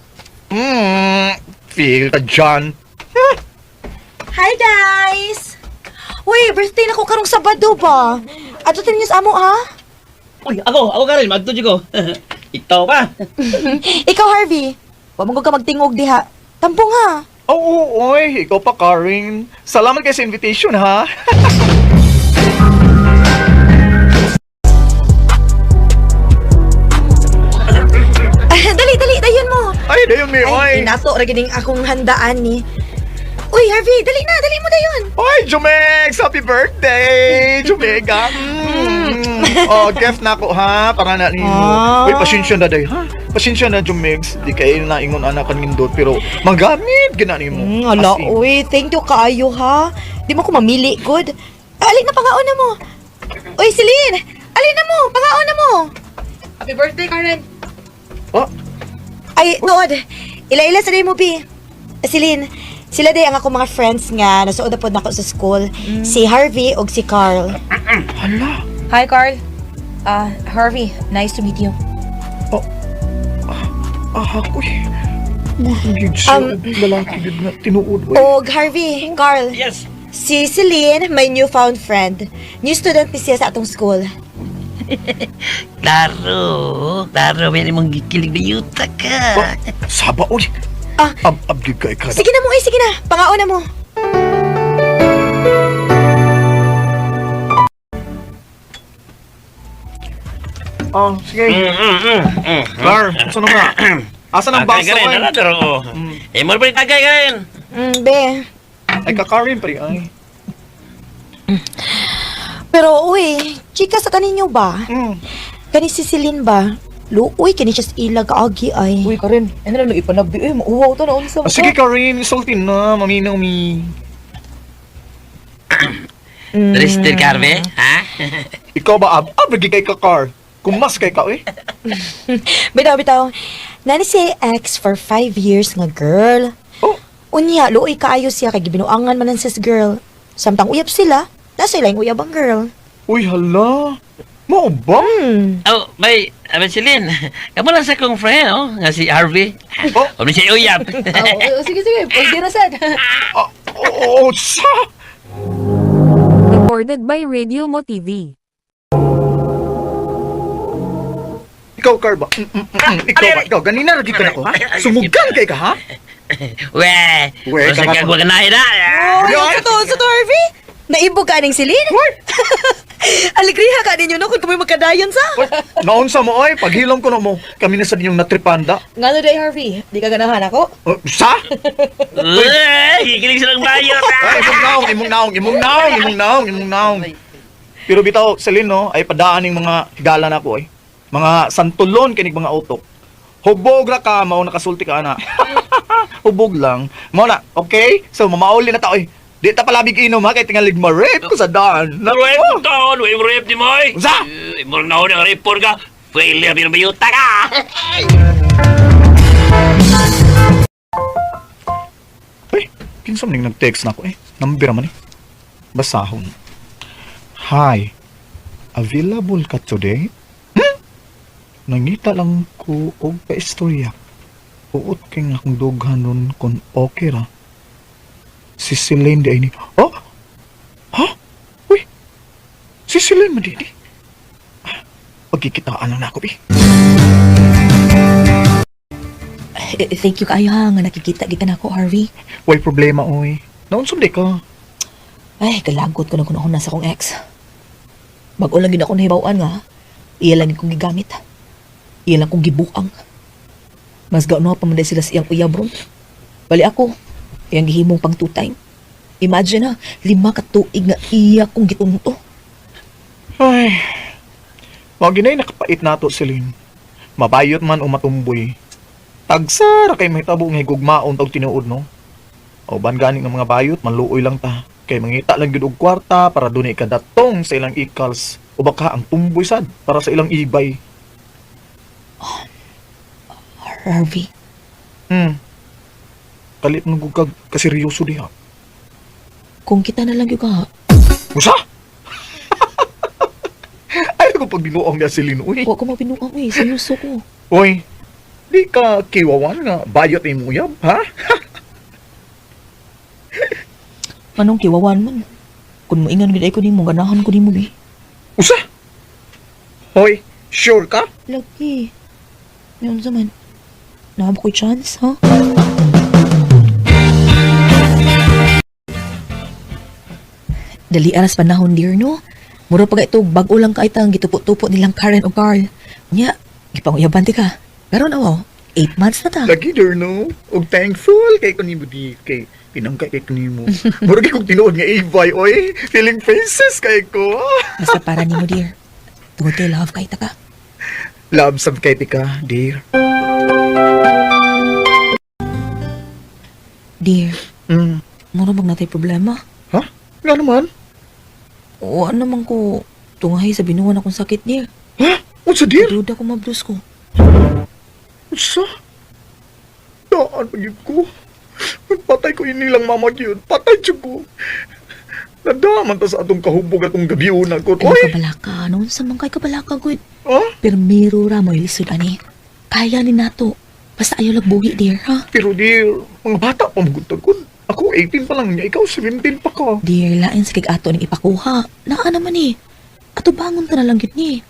Speaker 13: Feel ka dyan.
Speaker 12: Hi, guys! Uy, birthday na ko karong Sabado ba? Ato ninyo sa amo, ha?
Speaker 11: Uy, ako ka rin, magtudyo ko. Ikaw pa.
Speaker 12: Ikaw, Harvey. Wa man ka magtingog diha. Tampong ha.
Speaker 13: Oo, oy. Ikaw pa, Karin. Salamat kayo sa invitation, ha?
Speaker 12: Dali, dali, dayon mo.
Speaker 13: Ay, dayon mi, oy.
Speaker 12: Ay, inato ra gining akong handaan ni. Uy, Harvey, dali na, dali mo dayon.
Speaker 13: Oy, Jumex! Happy birthday! Jumega! Oh, gift na ako, ha? Para na nimo.
Speaker 12: Ah.
Speaker 13: Uy, pasensya na day, ha? Pasensya na, Jumex. Di kayo naingon anak kanindot, pero magamit gina nimo.
Speaker 12: Ala,
Speaker 13: As in.
Speaker 12: uy, thank you kaayo ha. Di mo ko mamili, good. Ah, alin na pangaon na mo. Uy, Celine, alin na mo, pangaon na mo.
Speaker 4: Happy birthday, Karen!
Speaker 13: Oh,
Speaker 12: Ay, nood. Ila-ila sa day mo, Bi. Celine, sila day ang akong mga friends nga nasuod na pod nako sa school. Si Harvey ug si Carl.
Speaker 13: hala.
Speaker 4: Hi, Carl. Ah, Harvey, nice to meet you.
Speaker 13: Ah, uy. Murag siya, lalaki gid nga tinuod, uy.
Speaker 12: Og Harvey, Carl.
Speaker 11: Yes.
Speaker 12: Si Celine, my newfound friend. New student ni siya sa atong school.
Speaker 11: Klaro, klaro, may mong gikilig na yuta ka.
Speaker 13: Oh, saba, uy.
Speaker 12: Ah.
Speaker 13: Ab, gid kay ka.
Speaker 12: Sige na mo, eh, sige na. Pangaon na mo.
Speaker 13: Oh, sige. Lar, saan na ba? Asa nang
Speaker 11: Tagay
Speaker 13: baso,
Speaker 11: ka rin,
Speaker 13: ay?
Speaker 11: ala, daro. Eh, mo pa rin tagay ka rin.
Speaker 12: Be.
Speaker 13: Ay, kakarin, pre, ay.
Speaker 12: Pero uy, chika sa kaninyo ba? Kani si Celine ba? Luoy, kani siya sa ilag agi ay.
Speaker 4: Uy, Karen, ano lang ipanagbi? Uy, mauwaw to na unsa.
Speaker 13: Ah, sige, Karin, isultin na. Maminaw mi.
Speaker 11: Tristan Carve, ha?
Speaker 13: Ikaw ba, ab? Ab, lagi kay kakar. Kumas kay ka, eh.
Speaker 12: Bitaw, bitaw. Nani si ex for 5 years nga girl.
Speaker 13: Oh.
Speaker 12: Unya, luoy kaayo siya kay gibinuangan man ang sis girl. Samtang uyab sila, nasa ila yung uyab ang girl.
Speaker 13: Uy, hala. Mao ba?
Speaker 11: Oh, may, aban si Lynn. Kamu lang sa kong friend, oh, nga si Harvey.
Speaker 13: Oh.
Speaker 11: Oh, siya uyab.
Speaker 4: Oh, sige, sige. Pwede na sad.
Speaker 13: Ah, oo, sa!
Speaker 6: Recorded by Radio Mo TV.
Speaker 13: Ikaw, Car ba? Ikaw ba? Ikaw, ganina lagi ka na ko, ha? Sumugan kay ka, ha?
Speaker 11: We,
Speaker 13: We,
Speaker 11: sa
Speaker 13: kakak-
Speaker 11: kagwa na na.
Speaker 12: Oh,
Speaker 13: Yan.
Speaker 12: sa to, Harvey? Naibog ka ning Celine? Alegriha ka ninyo no kung kami magkadayon sa.
Speaker 13: Uy, naunsa mo, oy. Paghilom ko na mo. Kami na sa inyong natripanda.
Speaker 4: Ngano day, Harvey? Di ka ganahan ako?
Speaker 13: Oh, sa?
Speaker 11: We, kikilig silang bayot.
Speaker 13: Ay, imong naong, imong naong, imong naong, imong naong, imong naong. Pero bitaw, Celine, no, ay padaan ning mga higala na ako, ay. Mga santulon kinig mga utok. Hubog ra ka, mao nakasulti ka ana. Hubog lang. Mao na, okay? So mamauli na ta, oy. Di ta palabig inom ha kay tingalig ma-rape ko sa daan.
Speaker 11: Rape mo taon, we rape ni mo, oy.
Speaker 13: Unsa?
Speaker 11: Eh, mo na ang rape ka. Failure din bayuta ka.
Speaker 13: Uy, kinsa man ning nag-text na ako eh. Number man eh. Basahon. Hi. Available ka today? Hmm? Nangita lang ko og paistorya. Uot kay nga akong dughan nun kung okay ra. Si Celine di ay ni... Oh! Ha? Uy! Si Celine man di ni. Ah, pagkikitaan lang na ako eh.
Speaker 4: Eh, thank you kaayo ha, nga nakikita gikan ako, Harvey.
Speaker 13: Way problema oy. Naunsam di ka.
Speaker 4: Ay, kalagot ko na kung ako nasa kong ex. Bago lang yun ako nahibawan nga. Iya lang kong gigamit. Iya lang kong gibuang.
Speaker 2: Mas gauno pa man day sila sa iyang uyab ron. Bali ako, iyang gihimong pang two time. Imagine ha, 5 ka tuig nga iya kong gitunto.
Speaker 13: Ay, mao ginay nakapait nato Celine. Mabayot man o matumboy. Tagsa ra kay mahitabo nga higugmaon tag tinuod no. O ban gani nga mga bayot manluoy lang ta. Kay mangita lang gyud og kwarta para dunay kadatong sa ilang ikals o baka ang tumboy sad para sa ilang ibay.
Speaker 2: Harvey,
Speaker 13: Kalit mo kag kaseryoso diha.
Speaker 2: kung kita na lang gyud ka,
Speaker 13: Usa? Ay ko pag binuong niya Celine uy.
Speaker 2: wa ko mabinuang eh, seryoso ko.
Speaker 13: Uy, di ka kiwawan nga bayot imong uyab, ha?
Speaker 2: Anong kiwawan man? Kung moingan gid ay ko nimo, ganahan ko nimo bi.
Speaker 13: Usa? Hoy, sure ka?
Speaker 2: Lagi. Yun sa man. Naa ba ko'y chance, ha? Dali aras panahon, dear, no? Mura pa ito, bago lang ka itang gitupo-tupo nilang Karen o Carl. Nya, gipanguyaban ti ka. Karon aw, 8 months na ta.
Speaker 13: Lagi dear no. Og thankful kay ko nimo di kay pinangkay kay ko nimo. Mura kay kog tinuod nga ibay oy. Feeling princess kay ko.
Speaker 2: Basta para nimo, dear. Tungod kay love kay ta ka.
Speaker 13: Love sab kay ti ka, dear.
Speaker 2: Dear, mura bang natay problema?
Speaker 13: Ha? Nga naman?
Speaker 2: Wa naman ko tungahi sa binuan akong sakit, dear.
Speaker 13: Ha? Unsa dear?
Speaker 2: Duda ko mablus ko.
Speaker 13: Unsa? Daan pa gyud ko. Patay ko inilang mama gyud. Patay jud ko. Nadaman ta sa atong kahubog atong gabiuna ko.
Speaker 2: Ano
Speaker 13: Oy!
Speaker 2: kabalaka? Noon sa mga kay kabalaka, good.
Speaker 13: Ha?
Speaker 2: Pirmiro ra mo ilisod ani. Kaya ni nato. Basta ayaw lagbuhi, dear, ha?
Speaker 13: Pero dear, mga bata pa magutagod. Ako 18 pa lang niya, ikaw 17 pa ka.
Speaker 2: Dear, lain sa kig ato ning ipakuha. Naa naman eh. Ato bangon ta na lang gyud ni.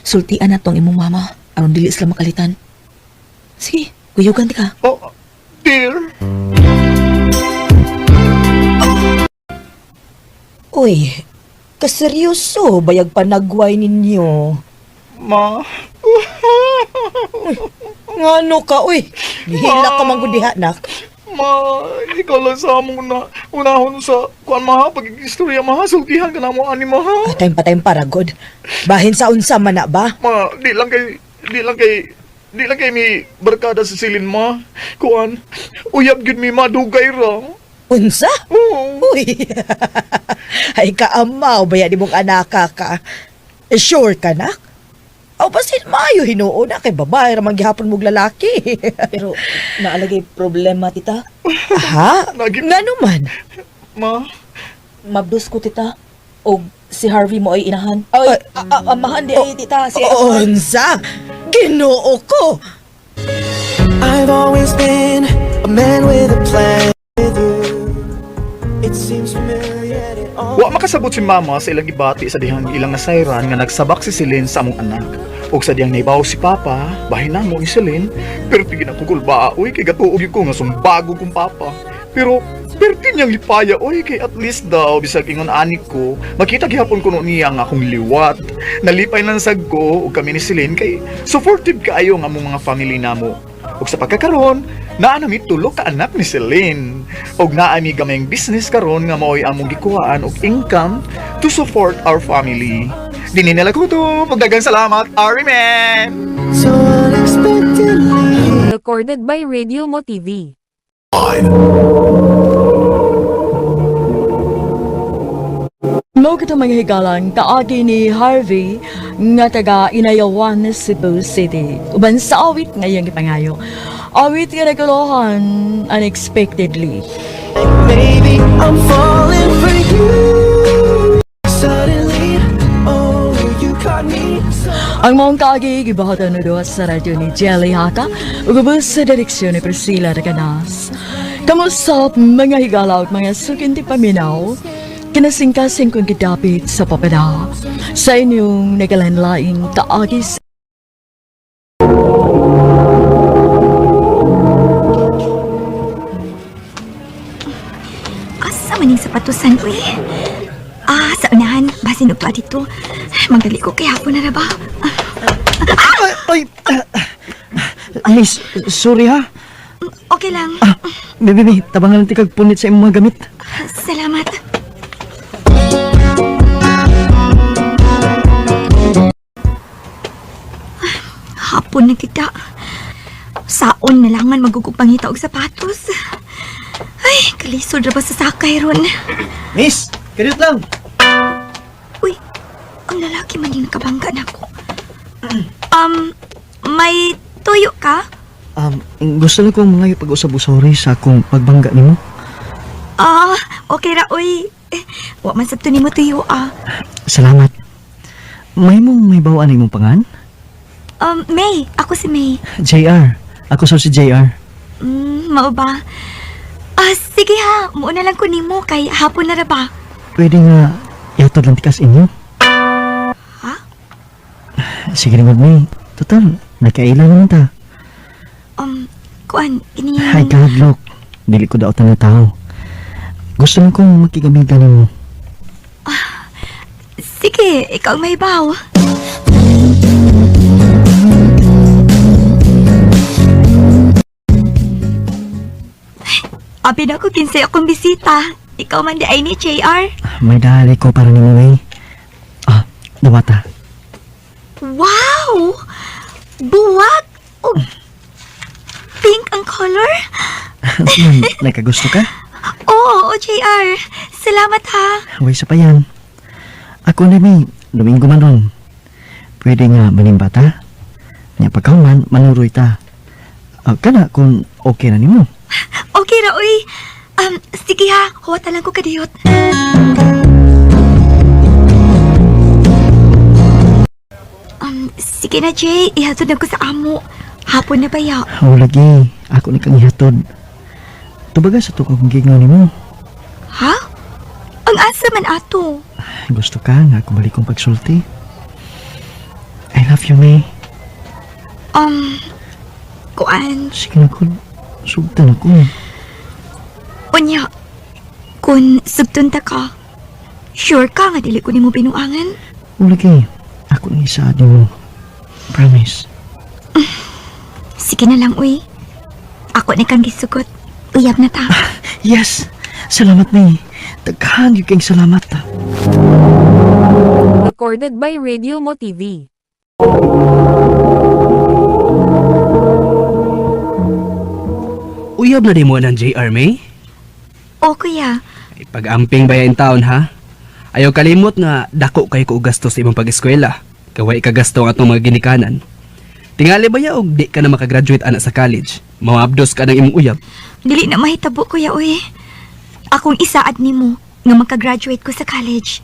Speaker 2: Sultian na tong imong mama aron dili sila makalitan. Sige, kuyugan ti ka.
Speaker 13: Oh, dear.
Speaker 12: Uy, kaseryoso bayag panagway ninyo.
Speaker 13: Ma.
Speaker 12: Ngano ka, uy? Nihila ka man gud diha, nak.
Speaker 13: Ma, ikaw lang sa among una, unahon sa kuan maha, pag-istorya maha, sultihan ka na mo ani maha.
Speaker 12: Patay patay para god. Bahin sa unsa man na ba?
Speaker 13: Ma, di lang kay mi barkada sa silin ma. Kuan, uyab gyud mi madugay ra.
Speaker 12: Unsa?
Speaker 13: Oo.
Speaker 12: Uy. Ay kaamaw baya di mong anaka ka. Eh, sure ka nak? Aw basin maayo hinuon na kay babae ra man gihapon mong lalaki.
Speaker 2: Pero naalagay problema, tita.
Speaker 12: Ha?
Speaker 13: Nagi-
Speaker 12: Ngano man?
Speaker 13: Ma,
Speaker 2: Mabdus ko, tita. Og si Harvey mo ay inahan. Ay, amahan di ay, tita. Si
Speaker 12: Unsa? Ginoo ko.
Speaker 14: I've always been a man with a plan with you. It seems familiar yet it all
Speaker 13: wa makasabot si mama sa ilang gibati sa dihang ilang nasayran nga nagsabak si Celine sa among anak. Og sa dihang naibaw si Papa, bahin na mo ni Celine, pero tigin ako kulba, uy, kay gatuog yun ko nga sumbago kong Papa. Pero perti niyang lipaya, oy, kay at least daw, bisag ingon ani ko, makita gihapon kuno niya nga akong liwat. Nalipay lang sad ko, ug kami ni Celine, kay supportive kaayo nga among mga family namo. Ug sa pagkakaroon, naa nami tulo ka anak ni Celine. Ug naa mi gamayng business karon nga mao'y among gikuhaan og income to support our family. Dini nila ko to. Pagdagang salamat, Ari man!
Speaker 14: so unexpectedly.
Speaker 6: Recorded by Radio Mo TV.
Speaker 10: Mao kita mga higalang kaagi ni Harvey nga taga Inayawan, Cebu City. Uban sa awit ngayong gipangayo. Awit nga naguluhan unexpectedly.
Speaker 14: Maybe I'm falling for you. Suddenly, oh, you caught me. So
Speaker 10: Ang maong kaagi gibahatan na doon sa radyo ni Jelly Haka ug ubos sa direksyon ni Priscilla Recanas. Kamusta mga higala ug mga sukinti paminaw? Kinasingkasing kong gidapit sa papada sa inyong nagalanlaing kaagi sa
Speaker 4: Asa maning sapatusan, uy? Ah, sa unahan. Basin og tuwa dito. Magdali ko kay hapon na ra ba?
Speaker 14: Ay, Miss, sorry ha.
Speaker 4: Okay lang.
Speaker 14: Bebe, bebe, tabangan lang tikag punit sa imong mga gamit.
Speaker 4: Salamat. Hapon na kita. Saon na langan magugupangita og sapatos. Ay, kalisod ra ba sa sakay ron?
Speaker 14: Miss, kadiyot lang.
Speaker 4: Uy, ang lalaki man yung nakabangga na ako. May tuyo ka?
Speaker 14: Gusto lang kong mga pag-usab-usori sa akong pagbangga nimo.
Speaker 4: Ah, okay ra, uy. Eh, wa man sabto nimo tuyo ah.
Speaker 14: Salamat. May mong may bawaan imong pangan?
Speaker 4: May, ako si May.
Speaker 14: JR. Ako sa si JR.
Speaker 4: Mao ba? Ah, sige ha, muuna lang ko nimo kay hapon na ra ba?
Speaker 14: Pwede nga ihatod lang tikas inyo.
Speaker 4: Ha?
Speaker 14: Sige naman, May. Total, nagkaila naman ta.
Speaker 4: Kuan, ini.
Speaker 14: Ay, kahadlok. Dili ko daotan na tao. Gusto lang kong makigamigan nimo.
Speaker 4: Sige, ikaw ang may baw. Abi na ko kinsay akong bisita. Ikaw man di ay ni JR.
Speaker 14: May dali ko para nimo, May. Ah, dawata.
Speaker 4: Wow! Buwag! Og pink ang color?
Speaker 14: Nagkagusto ka?
Speaker 4: Oo, oh, JR. Salamat ha.
Speaker 14: Way sa pa yan. Ako na, May. Domingo man ron. Pwede nga manimba ta. Nya pagkahuman, manuroy ta. Ah, kana kung okay na nimo.
Speaker 4: Okay ra, uy. Sige ha. Huwatan lang ko kadiyot. Sige na, Jay. Ihatod na ko sa amo. Hapon na ba ya?
Speaker 14: O lagi, ako ni kang ihatod. Tubaga sa tukong kong gigaw nimo.
Speaker 4: Ha? Ang asa man ato.
Speaker 14: Gusto ka nga ako balik kong pagsulti. I love you, May.
Speaker 4: Kuan,
Speaker 14: Sige na ko. Sugtan ako.
Speaker 4: unya. Kun sugtun ta ka, sure ka nga dili ko nimo binuangan?
Speaker 14: O lagi, ako ni isaad nimo. Promise.
Speaker 4: Sige na lang, uy. Ako na kang gisugot. Uyab na ta.
Speaker 14: Yes! Salamat, May. Daghan yun kayong salamat. Ta.
Speaker 6: Recorded by Radio Mo TV.
Speaker 11: Uyab na di mo ng JR, May.
Speaker 4: O, kuya.
Speaker 11: Pag-amping ba in taon ha? Ayaw kalimot nga dako kay ko og gasto sa imong pag-eskwela. Kaway kagasto ang atong mga ginikanan. Tingali ba ya og di ka na makagraduate ana sa college? Maabdos ka ng imong uyab.
Speaker 4: Dili na mahitabo, kuya, uy. Akong isaad nimo nga makagraduate ko sa college.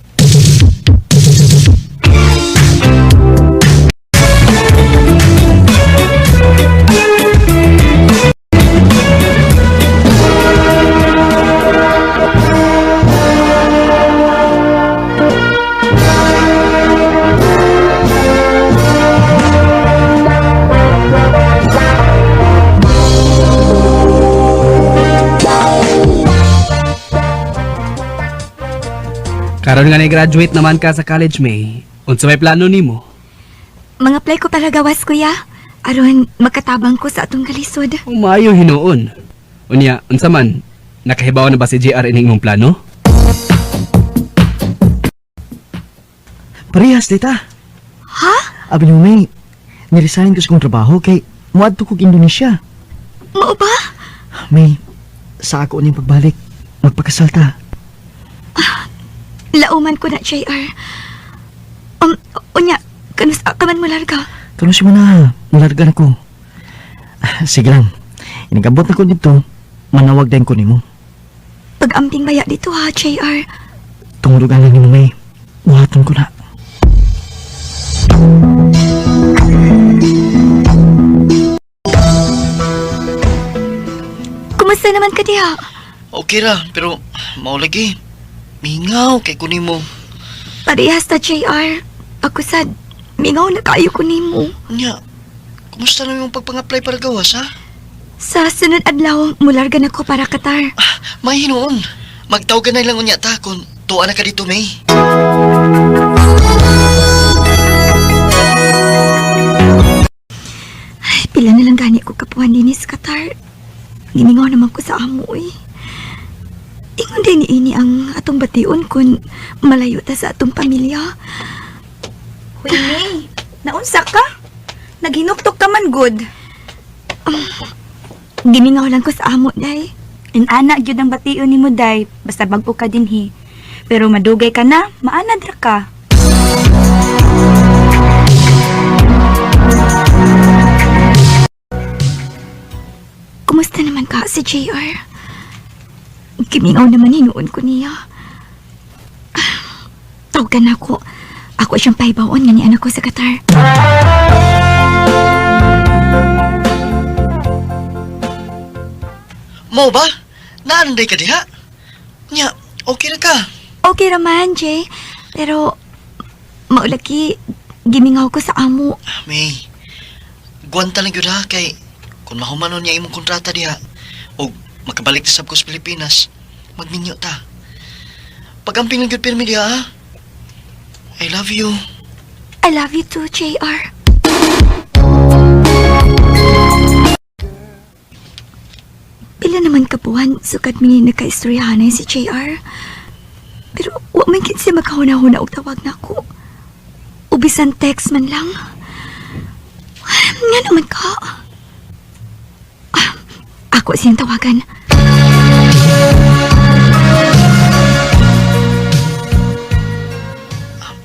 Speaker 11: Karon nga ni-graduate naman ka sa college, May. Unsa may plano nimo?
Speaker 4: Mga apply ko para gawas, kuya. Aron makatabang ko sa atong kalisod.
Speaker 11: Umayo hinuon. Unya, unsa man? Nakahibaw na ba si JR ining imong plano?
Speaker 14: Parehas, tita.
Speaker 4: Ha?
Speaker 14: Abi nimo, May. Niresign ko sa kong trabaho kay muadto kog Indonesia.
Speaker 4: Mao ba?
Speaker 14: May, sa ako niyang pagbalik, magpakasal ta.
Speaker 4: Lauman ko na, JR. Unya, kanus ka man mo larga.
Speaker 14: Kano si na, malarga na ko. Ah, sige lang, inagabot na ko dito, manawag din ko nimo.
Speaker 4: Pag-amping baya dito ha, JR.
Speaker 14: Tungod lang nimo, May. Buhaton ko na.
Speaker 4: Kumusta naman ka diha?
Speaker 14: Okay ra, pero mao lagi. Mingaw kay kunin mo.
Speaker 4: Parehas ta, JR. Ako sad, mingaw na kaayo ko nimo.
Speaker 14: Nya, kumusta na yung pagpang-apply para gawas, ha?
Speaker 4: Sa sunod adlaw, mularga na ko para Qatar.
Speaker 14: May hinuon. Magtawag ka na lang unya ta kung tuwa na ka dito, May.
Speaker 4: Ay, pila na lang gani
Speaker 2: ko kapuhan dinhi sa Qatar. Gimingaw naman ko sa amo eh. Ingon din ini ang atong bation kung malayo ta sa atong pamilya.
Speaker 15: Huy, May. Naunsa ka? Naghinuktok ka man, good.
Speaker 2: Gimingaw lang ko sa amo, day.
Speaker 15: Inana gyud ang bation nimo, day. Basta bag-o ka dinhi. Pero madugay ka na, maanad ra ka.
Speaker 2: Kumusta naman ka si JR? Gimingaw naman hinuon ko niya. Tawagan ako. Ako siyang pahibaon nga ni anak ko sa Qatar.
Speaker 14: Mo ba? Naanday ka diha? Nya, okay ra ka.
Speaker 2: Okay raman, Jay. Pero, maulaki, gimingaw ko sa amo.
Speaker 14: May, guwanta lang gyud ha kay kung mahumanon niya imong kontrata diha og makabalik ta sab ko sa Pilipinas, magminyo ta. Pagamping lang gyud pirmi diha ha. I love you.
Speaker 2: I love you too, JR. Pila naman kabuhan, sukad mi nagkaistoryahanay si JR. Pero wa man gid siya makahuna-huna og tawag nako. O bisan text man lang. Nga naman ka. Ah, ako siyang tawagan.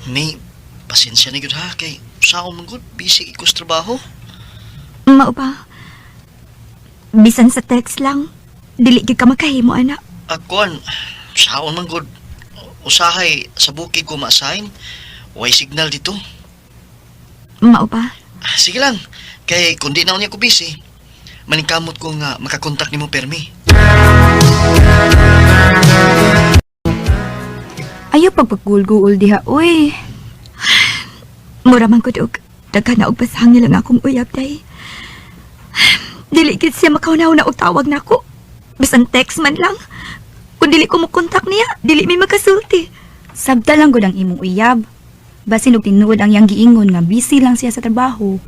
Speaker 14: May, pasensya na gyud ha kay sa akong man gud busy ko sa trabaho.
Speaker 2: Mao ba? Bisan sa text lang, dili gyud ka makahimo anak.
Speaker 14: Akon, sa akong man gud usahay sa bukid ko ma-assign. Way signal dito.
Speaker 2: Mao ba?
Speaker 14: Ah, sige lang, kay kung di na niya ko busy, maningkamot ko nga makakontak nimo permi.
Speaker 15: Ayaw pagpagguol-guol diha, uy.
Speaker 2: Mura man gud og daghan na og basahang nilang akong uyab day. Dili gid siya makahuna-huna og tawag nako. Bisan text man lang. Kung dili ko mokontak niya, dili mi makasulti.
Speaker 15: Sabta lang gud ang imong uyab. Basin og tinuod ang iyang giingon nga busy lang siya sa trabaho.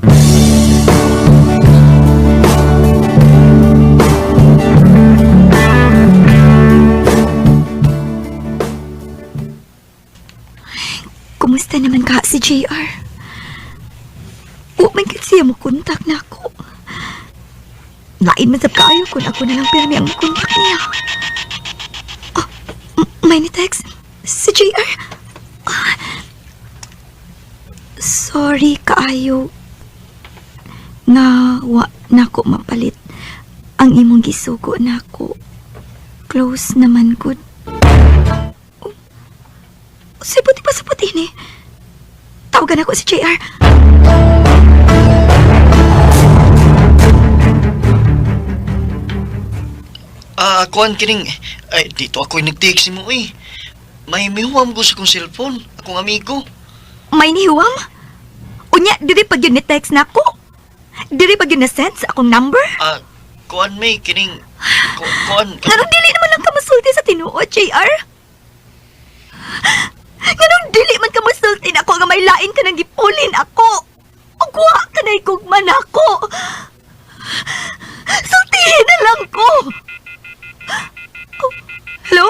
Speaker 2: Kumusta naman ka si JR? Wa man gid siya mokontak nako. Lain man sab kaayo kung ako na lang pirmi ang mokontak niya. Oh, may ni-text si JR. Ah, sorry kaayo nga wa nako mapalit ang imong gisugo nako. Close naman gud. Oh, sa puti pa sa puti ni. Tawagan ako si JR.
Speaker 14: Ah, kuan kining ay dito ako nag-text nimo eh. May mihuam ko sa akong cellphone, akong amigo.
Speaker 2: May nihuwam? Unya, diri pag yun ni-text na ako. Diri pag yun na-send sa akong number.
Speaker 14: Ah, kuan may kining kuan
Speaker 2: Nganong dili naman lang ka masulti sa tinuod, JR? Nganong dili man ka masulti na ako nga may lain ka nang gipulin ako? Ug wa ka na'y gugma nako. Sultihin na lang ko. Oh, hello?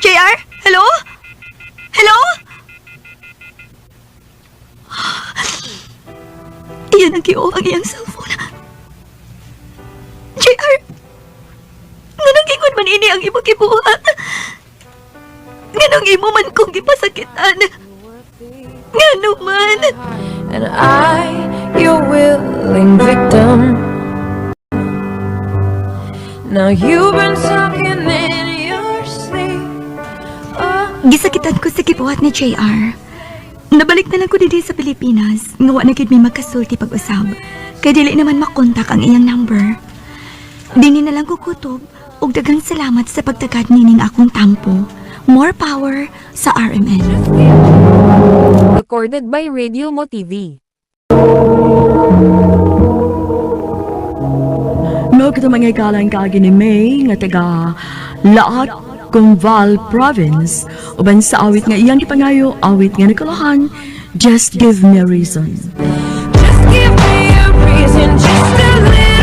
Speaker 2: JR? Hello? Hello? Iyan ang gi-off ang iyang cellphone. JR! Nganong ingon man ini ang imong gibuhat? Nganong imo man kong gipasakitan? Ngano man?
Speaker 6: And I, your willing victim. Now you've been talking in your sleep. Oh.
Speaker 2: Gisakitan ko sa gibuhat ni JR. Nabalik na lang ko diri sa Pilipinas. Nga wa na gyud mi magkasulti pag-usab. Kay dili naman makontak ang iyang number. Dini na lang ko kutob ug daghang salamat sa pagtagad nining akong tampo. More power sa RMN.
Speaker 6: Recorded by Radio Mo TV.
Speaker 10: Mao kato mga higala ang kaagi ni May nga taga Laak, Conval Province uban sa awit nga iyang gipangayo, awit nga nakalahan, Just Give Me a Reason.
Speaker 6: Just give me a reason just to live.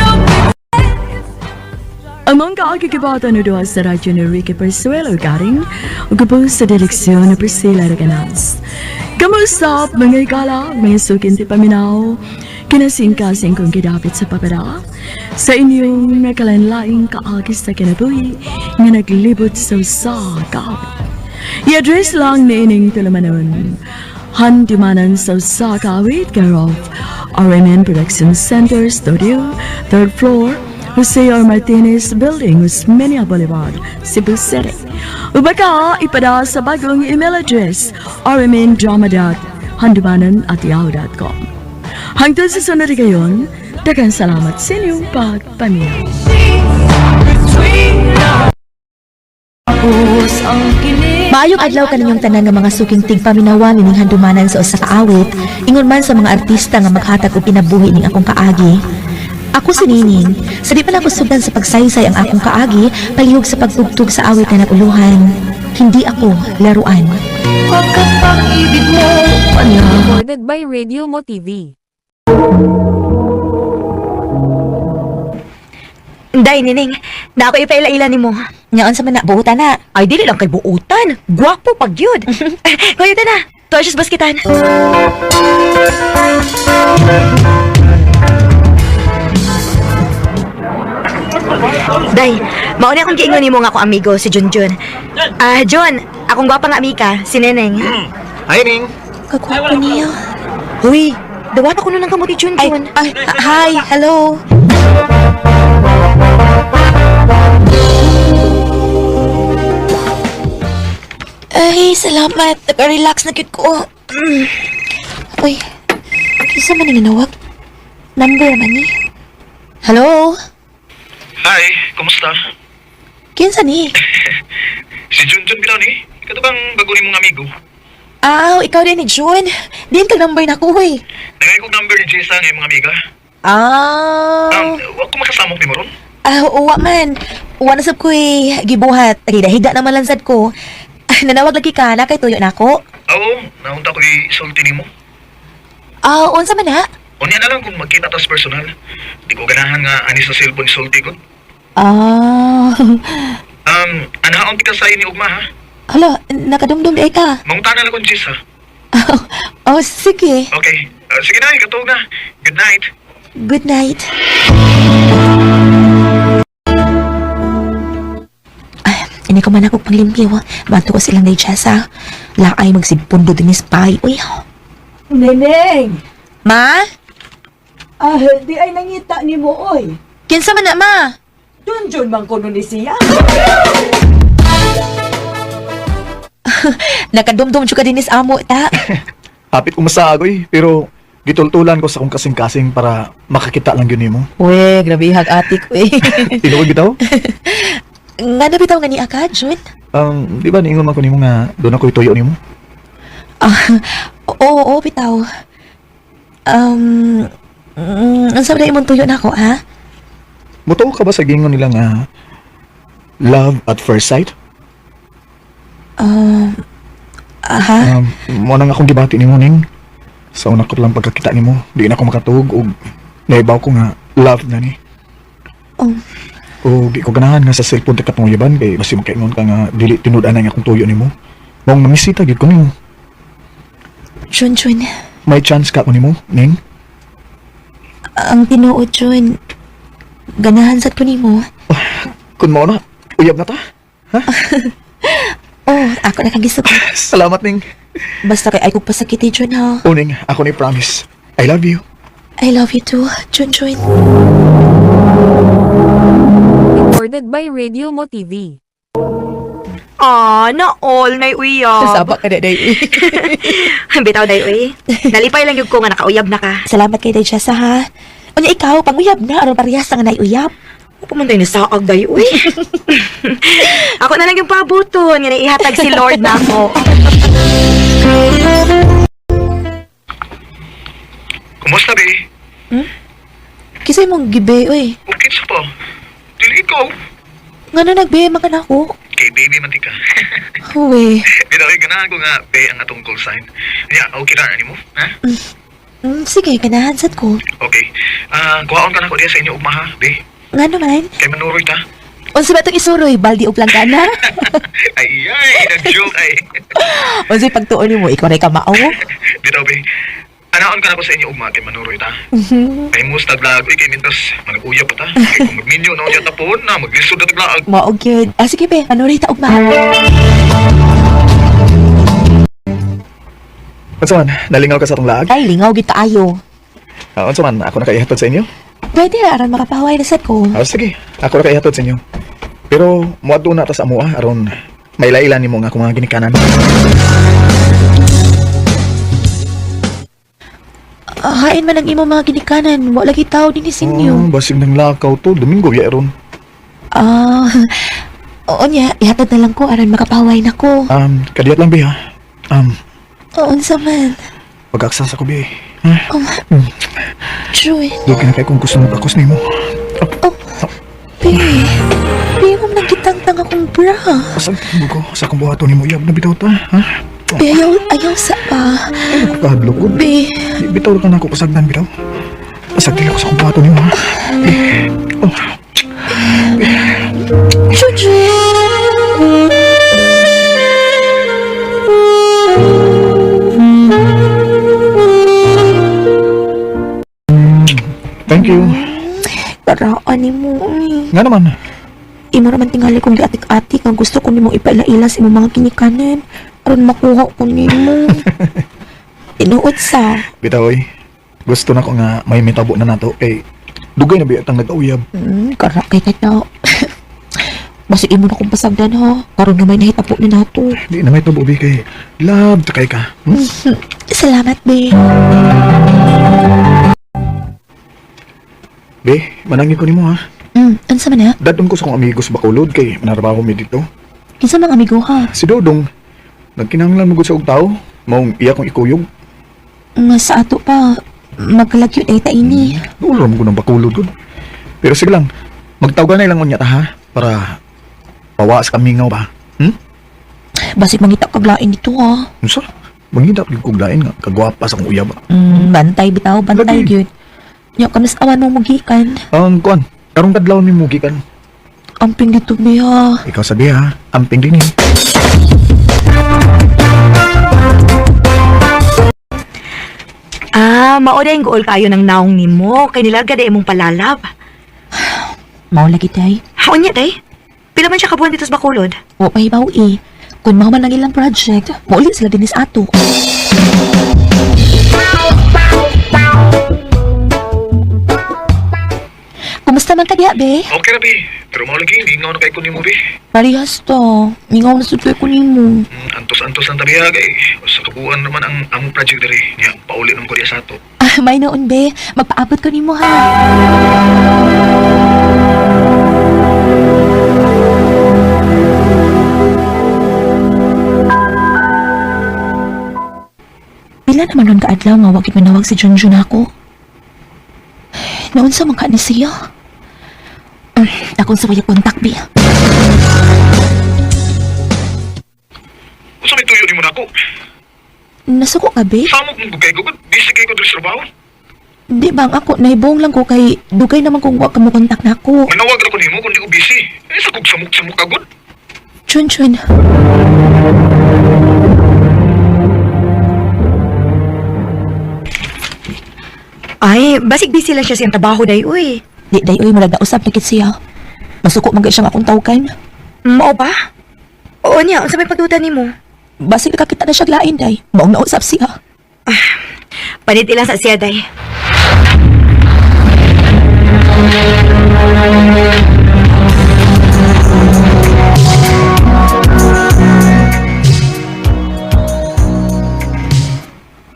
Speaker 10: Ang mga kaagigibata no duha sa radyo ni Ricky Persuelo Garing ug gabo sa direksyon ni Priscilla Reganas. Kamusta mga igala, mga sukin ti paminaw, kinasingkasing kong gidapit sa papada, sa inyong nakalanlaing kaagi sa kinabuhi nga naglibot sa usa ka awit. I-address lang ni ining tulumanon. Handumanan sa usa ka awit, care of RMN Production Center Studio, third floor, Jose R. Martinez Building, Osmeña Boulevard, Cebu City. O baka ipada sa bagong email address, rmndrama.handumanan@yahoo.com. Hangtod sa sunod gayon, daghang salamat sa inyong pagpaminaw.
Speaker 2: Maayong adlaw kaninyong tanan nga mga suking tigpaminawan nining handumanan sa usa ka awit, ingon man sa mga artista nga maghatag og kinabuhi ning akong kaagi. Ako si Nining, sa di pa nako sugdan sa pagsaysay ang akong kaagi, palihog sa pagtugtog sa awit na naguluhan. Hindi ako laruan.
Speaker 6: Recorded by Radio Mo TV.
Speaker 4: Day, Nining, na ako ipaila-ila nimo.
Speaker 2: Ngaon sa man na buutan na.
Speaker 4: Ay, dili lang kay buutan. Gwapo pag yun. Kuya na. Tuwa siya sa baskitan. Day, mauna akong giingon nimo nga ako amigo si Junjun. Ah, Jun, akong gwapa nga amika, si Neneng.
Speaker 13: Hi, Ning.
Speaker 2: Kagwapo niya.
Speaker 4: Huy, dawat ako nun ang kamuti Junjun.
Speaker 2: Ay, hi, hello. Ay, salamat. Nag-relax na gyud ko. Uy, kinsa man ang nanawag? Number man ni. Hello?
Speaker 13: Hi, kumusta?
Speaker 2: Kinsa ni?
Speaker 13: Si Junjun bitaw ni. Ikaw bang bago nimong amigo?
Speaker 2: Ah, ikaw din ni June. Diin ka number na ko, uy.
Speaker 13: Nangay kog number ni Jessa nga imong amiga.
Speaker 2: Ah.
Speaker 13: Wa ko makasamok nimo ron.
Speaker 2: Ah, uwa man. Uwa na sab ko'y gibuhat. Hida-hida naman lang sad ko. Ah, nanawag lagi ka na kay tuyo na ako.
Speaker 13: Oo, naunta ko isulti nimo.
Speaker 2: Ah, unsa man na?
Speaker 13: Unya na lang kung magkita tas personal. Di ko ganahan nga ani sa cellphone isulti ko.
Speaker 2: Ah.
Speaker 13: Anaon ti ka sa ni ugma ha.
Speaker 2: Hala, nakadumdum di ay ka.
Speaker 13: Mangutana lang kong Jessa.
Speaker 2: Oh, sige.
Speaker 13: Okay. Sige na, ikatuog na. Good night.
Speaker 2: Good night. Ay, ini ko man ako panglimpyo. Bato ko silang day Jessa. Laay magsipundo din ni Spy. Uy.
Speaker 12: Neneng!
Speaker 2: Ma?
Speaker 12: Ah, di ay nangita ni mo, oy.
Speaker 2: Kinsa man na, ma?
Speaker 12: Junjun man kuno ni siya.
Speaker 2: Nakadumdum jud ka din is amo ta.
Speaker 13: Hapit ko masagoy, pero gitultulan ko sa akong kasing-kasing para makakita lang yun nimo.
Speaker 2: Uy, grabe hag atik uy.
Speaker 13: Tinuod bitaw?
Speaker 2: Nga na bitaw nga ni aka, Jun?
Speaker 13: Di ba niingon man ko nimo nga doon ako ituyo nimo?
Speaker 2: Ah, oo, oo, bitaw. Um, ang sabi na imong tuyo na ako, ha?
Speaker 13: Mutuo ka ba sa gingon nila nga love at first sight?
Speaker 2: Um, aha?
Speaker 13: Mo nang akong gibati nimo ning. Sa una ko lang pagkakita nimo, di na ako makatuog og naibaw ko nga love na ni.
Speaker 2: Oh.
Speaker 13: O di ko ganahan nga sa cellphone ta katong uyaban kay basi makaingon ka nga dili tinud-an ang akong tuyo nimo. Maong namisita gyud ko nimo.
Speaker 2: Jun, Jun,
Speaker 13: May chance ka ko nimo, ning?
Speaker 2: ang tinuod, Jun, ganahan sad ko nimo.
Speaker 13: Kun mao na, uyab na ta.
Speaker 2: Oh, ako na kang gisugot.
Speaker 13: Salamat ning.
Speaker 2: Basta kay ay kong pasakiti, Jun, ha?
Speaker 13: O ning, ako ni promise. I love you.
Speaker 2: I love you too, Jun, Jun.
Speaker 6: Recorded by Radio Mo TV.
Speaker 4: Ah, na all na uyab.
Speaker 2: Saba ka na, day.
Speaker 4: Bitaw day uy. Nalipay lang gyud ko nga nakauyab na ka.
Speaker 2: Salamat kay Day Jessa, ha? Unya ikaw, panguyab na, aron parehas nga naiuyab.
Speaker 4: Pumunta ni saag day uy. Ako na lang yung pabuton nga naihatag si Lord na ako.
Speaker 13: Kumusta be?
Speaker 2: Kisay mong gibe, uy.
Speaker 13: O kinsa pa? Dili ikaw.
Speaker 2: Nga na nagbe, mga nako.
Speaker 13: Kay baby man ti ka.
Speaker 2: Uy.
Speaker 13: Pero ay ganahan ko nga be ang atong call sign. Ya, okay ra nimo, ha?
Speaker 2: Sige, ganahan sad ko.
Speaker 13: Okay. Ah, kuhaon ka na ko diya sa inyo ugma ha, be.
Speaker 2: Nga naman.
Speaker 13: Kay manuroy ta.
Speaker 2: Unsa ba itong isuroy? Baldi o planggana?
Speaker 13: Ay, ay, nag-joke ay.
Speaker 2: Unsay pagtuon nimo? Ikaw ray kamao?
Speaker 13: Bitaw, be. Anaon ka na ko sa inyo ugma kay manuroy ta. Kay mustag lag, uy, kay mintas, manag-uyab pa ta. Kay kung magminyo na unya tapon na, maglisod na taglaag.
Speaker 2: Mao gyud. Ah, sige be, ano ray ta ugma?
Speaker 13: Unsa man, nalingaw ka sa atong laag?
Speaker 2: Ay, lingaw gid kaayo.
Speaker 13: Ah, unsa man, ako na kay ihatod sa inyo?
Speaker 2: Pwede ra aron makapahuway na sad ko.
Speaker 13: Ah, sige, ako na kay ihatod sa inyo. Pero muadto na ta sa amoa aron may laila nimo nga akong mga ginikanan.
Speaker 2: Ah, hain man ang imong mga ginikanan, wa lagi tao dinhi sa inyo.
Speaker 13: Oh, basig ng lakaw to, Domingo biya ron.
Speaker 2: Ah, oo niya, ihatod na lang ko aron makapahuway na ko.
Speaker 13: Kadiyat lang bi ha.
Speaker 2: Oo, unsa man.
Speaker 13: Pag-aksasa ko bi. Ha?
Speaker 2: Oh, Joy.
Speaker 13: Dukin na kay kung gusto mo takos nimo.
Speaker 2: Oh, be. Be, mo nang gitangtang akong bra.
Speaker 13: Pasag mo ko sa akong buhaton nimo iyab na bitaw ta, ha?
Speaker 2: Be, ayaw, ayaw sa pa.
Speaker 13: Ay, ko kahadlok ko.
Speaker 2: Be,
Speaker 13: Di bitaw ka na ako pasagdan bitaw. Pasag dili ko sa akong buhaton nimo ha. Bi. Oh.
Speaker 2: Jojo.
Speaker 13: Thank you.
Speaker 2: Karaan ni mo. Uy.
Speaker 13: Nga naman.
Speaker 2: Imo raman tingali kong giatik-atik nga gusto ko nimo ipaila-ila sa imong mga ginikanan aron makuha ko nimo. Tinuod sa.
Speaker 13: Bitaw oy. Gusto na ko nga may mitabo na nato kay dugay na biya tang nag-uyab.
Speaker 2: Kara kay tata. Basig imo na kong pasagdan ha. Karon na may nahitabo ni nato.
Speaker 13: Di na may tubo bi kay love ta kay ka. Hmm?
Speaker 2: Salamat, be.
Speaker 13: Be, manangin ko nimo ha.
Speaker 2: Unsa man ha?
Speaker 13: Dadon ko sa akong amigo sa Bacolod kay manarbaho mi dito.
Speaker 2: Kinsa mang amigo ha?
Speaker 13: Si Dodong, nagkinahanglan mo gud sa og tao, maong iya kong ikuyog.
Speaker 2: Nga sa ato pa magkalagyo ay ta ini.
Speaker 13: Dulo mo ng Bacolod gud. Pero sige lang, magtawgan na lang unya ta ha para pawa sa kamingaw ba. Hmm?
Speaker 2: Basig mangita kag lain dito ha.
Speaker 13: Unsa? Mangita gyud kog lain nga kagwapa sa akong uyab.
Speaker 2: Bantay bitaw, bantay
Speaker 13: Lagi.
Speaker 2: gyud. Nya kamas awan mo mugikan.
Speaker 13: Ang kuan, karong kadlaw mi mugikan.
Speaker 2: Amping dito be ha.
Speaker 13: Ikaw sabi ha, amping din eh.
Speaker 4: Ah, mao day gool kayo ng naong nimo kay nilarga day imong palalab.
Speaker 2: Mao lagi tay.
Speaker 4: Unya day. Pila man siya ka buwan dito sa Bacolod?
Speaker 2: Wa pa hibaw eh. Kung mahuman ang ilang project, mauli sila dinis ato. Kumusta man ka diha, be?
Speaker 13: Okay ra bi, pero mao lagi lingaw na kay ko nimo bi.
Speaker 2: Parehas to. Mingaw na sudloy ko nimo.
Speaker 13: Antos-antos lang tabi ha kay sa kabuuan naman ang among project diri. Nya pauli naman ko diya sa ato.
Speaker 2: Ah, may noon, be. Magpaabot ko nimo ha. Pila naman ron kaadlaw nga wag manawag si Junjun ako. Naunsa man ka ni siya? Akong sa kontak, be.
Speaker 13: Unsa may tuyo nimo nako?
Speaker 2: Nasuko ka, be?
Speaker 13: Samok mo kay gugod, busy kay ko diri sa trabaho.
Speaker 2: Di bang ako, nahibong lang ko kay dugay naman kung wa ka mo kontak na ako.
Speaker 13: Manawag ra ko nimo kung di ko busy. Eh sa kog samok-samok agod.
Speaker 2: Chun Chun.
Speaker 4: Ay, basig busy lang siya sa iyang trabaho day uy.
Speaker 2: Di day uy, murag nausap na kit siya. Masuko man gay siyang akong tawgan.
Speaker 4: Mao ba? Oo niya, unsa may pagduda nimo?
Speaker 2: Basig nakakita na siya lain day. Maong nausap siya.
Speaker 4: Panit ilang sa siya day.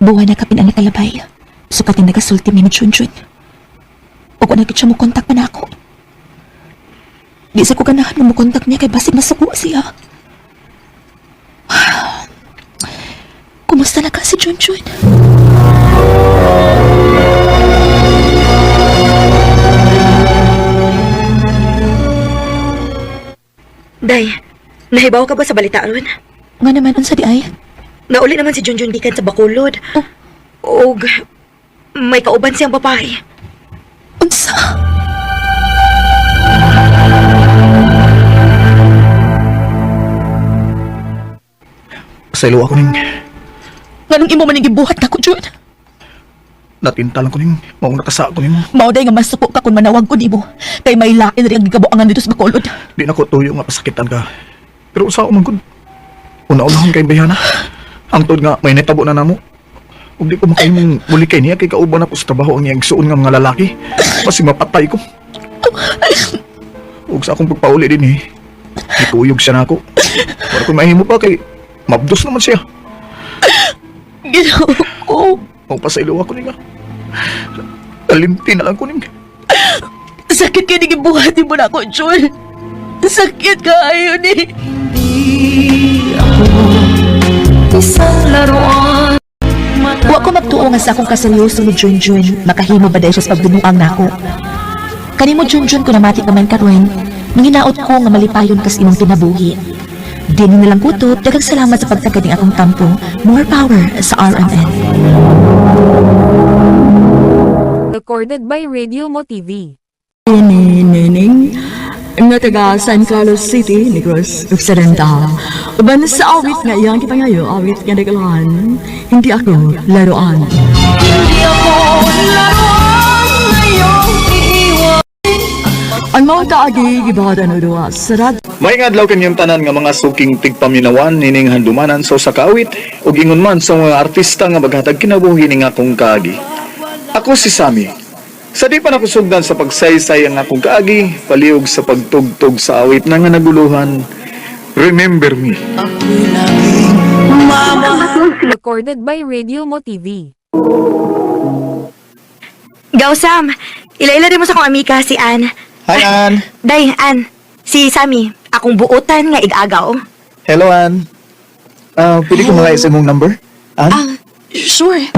Speaker 2: Buwan na kapin ang nakalabay. Sukat ang nagasulti mi ni Chun Chun. Ug wala gid siya mo kontak pa na ako. Di sa ko ganahan nga mo kontak niya kay basig masuko siya. Kumusta na ka si Chun Chun?
Speaker 4: Day, nahibaw ka ba sa balita ron?
Speaker 2: Nga naman unsa di ay?
Speaker 4: Nauli naman si Junjun gikan sa Bacolod.
Speaker 2: Oh.
Speaker 4: Og may kauban siyang babae.
Speaker 2: Unsa?
Speaker 13: Pasaylo ako ning
Speaker 5: Nganong imo man ning gibuhat nako, Jun?
Speaker 13: Natinta lang ko ning maong nakasa ko nimo.
Speaker 5: Mao day nga masuko ka kung manawag ko nimo. Kay may lain rin ang gigabuangan dito sa Bacolod.
Speaker 13: Di na ko tuyo nga pasakitan ka. Pero usa man gud. Una-unahon kay bayana. Ang tuod nga may netabo na namo. Ug di ko makahimong muli kay niya kay kauban ako sa trabaho ang iyang igsuon nga mga lalaki. Basi mapatay ko. Ug sa akong pagpauli din eh. Gituyog siya nako. Wala ko mahimo pa kay mabdos naman siya.
Speaker 5: Ginoo ko.
Speaker 13: Mao pasaylo ako ninga. Kalimti na lang ko ning.
Speaker 5: Sakit kay ning gibuhat nimo nako, Jun. Sakit kaayo ni.
Speaker 6: Isang laruan.
Speaker 2: Wa ko magtuo nga sa akong kaseryoso ni Junjun, makahimo ba dahil siya sa pagbinuang nako. Kanimo Junjun ko namati ka man karon, manginaot ko nga malipayon kas imong kinabuhi. Dini na lang kutob, daghang salamat sa pagtagad ng akong tampo. More power sa RMN.
Speaker 6: Recorded by Radio Mo TV.
Speaker 10: Ni Nining nga taga San Carlos City, Negros Occidental. Uban sa awit nga iyang kipangayo, awit nga nagalahan, hindi ako laruan.
Speaker 6: Hindi ako laruan ngayong iiwan.
Speaker 10: Ang mga kaagi gibahatan o duwa sa radyo.
Speaker 13: May adlaw kanyang tanan nga mga suking tigpaminawan nining handumanan sa usa ka awit ug ingon man sa mga artista nga maghatag kinabuhi ning akong kaagi. Ako si Sammy. Sa di pa nakusugdan sa pagsaysay ang akong kaagi, palihog sa pagtugtog sa awit na nga naguluhan, Remember Me.
Speaker 6: Recorded by Radio Mo TV.
Speaker 4: Gaw, Sam. Ila-ila rin mo sa akong amika, si Ann.
Speaker 13: Hi, Ann.
Speaker 4: Day, Ann. Si Sammy, akong buotan nga igagaw.
Speaker 13: Hello, Ann. Ah, pwede ko mga sa imong number? Ann?
Speaker 2: Ah, sure.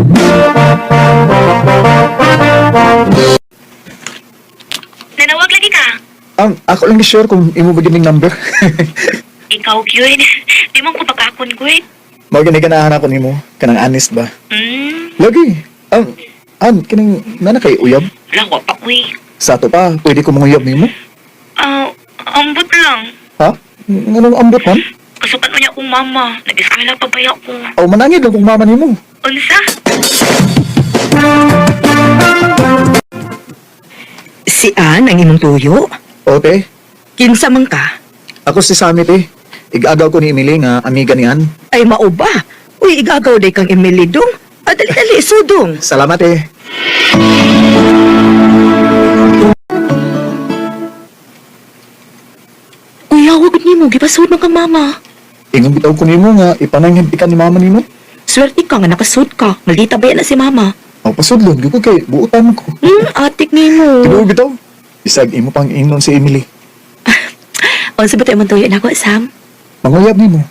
Speaker 15: Nanawag lagi ka.
Speaker 13: Ako lang sure kung imo ba gining number.
Speaker 15: Ikaw, gyud. Di mo ko pagkakon, gyud.
Speaker 13: Mao gani ganahan ako nimo, kanang honest ba? Lagi. An, kining nana kay uyab?
Speaker 15: Lawa pa, uy.
Speaker 13: Sa ato pa, pwede ko manguyab nimo?
Speaker 15: Ah, ambot lang.
Speaker 13: Ha? Nganong ambot man?
Speaker 15: Kasukan mo niya akong mama. Nag-eskwela pa ba ako?
Speaker 13: Aw manangid lang kung mama nimo.
Speaker 15: Unsa?
Speaker 4: Si Ann, ang imong tuyo?
Speaker 13: Okay.
Speaker 4: Kinsa man ka?
Speaker 13: Ako si Sammy te. Igagaw ko ni Emily nga amiga ni Ann.
Speaker 4: Ay, mao ba? Uy, igagaw day kang Emily dong. Ah, dali-dali, sudong.
Speaker 13: Salamat eh.
Speaker 2: Kuya, wag nimo gipasud man kang mama.
Speaker 13: Ingon bitaw ko nimo nga ipananghid ka ni mama nimo.
Speaker 2: Swerte ka nga nakasud ka. Maldita ba yan na si mama?
Speaker 13: Aw pasudlon gyud ko kay buotan ko.
Speaker 2: Atik nimo.
Speaker 13: Tinuod bitaw. Bisag imo pang ingnon si Emily.
Speaker 2: Unsa ba tayo man tuyo nako, Sam?
Speaker 13: Manguyab nimo.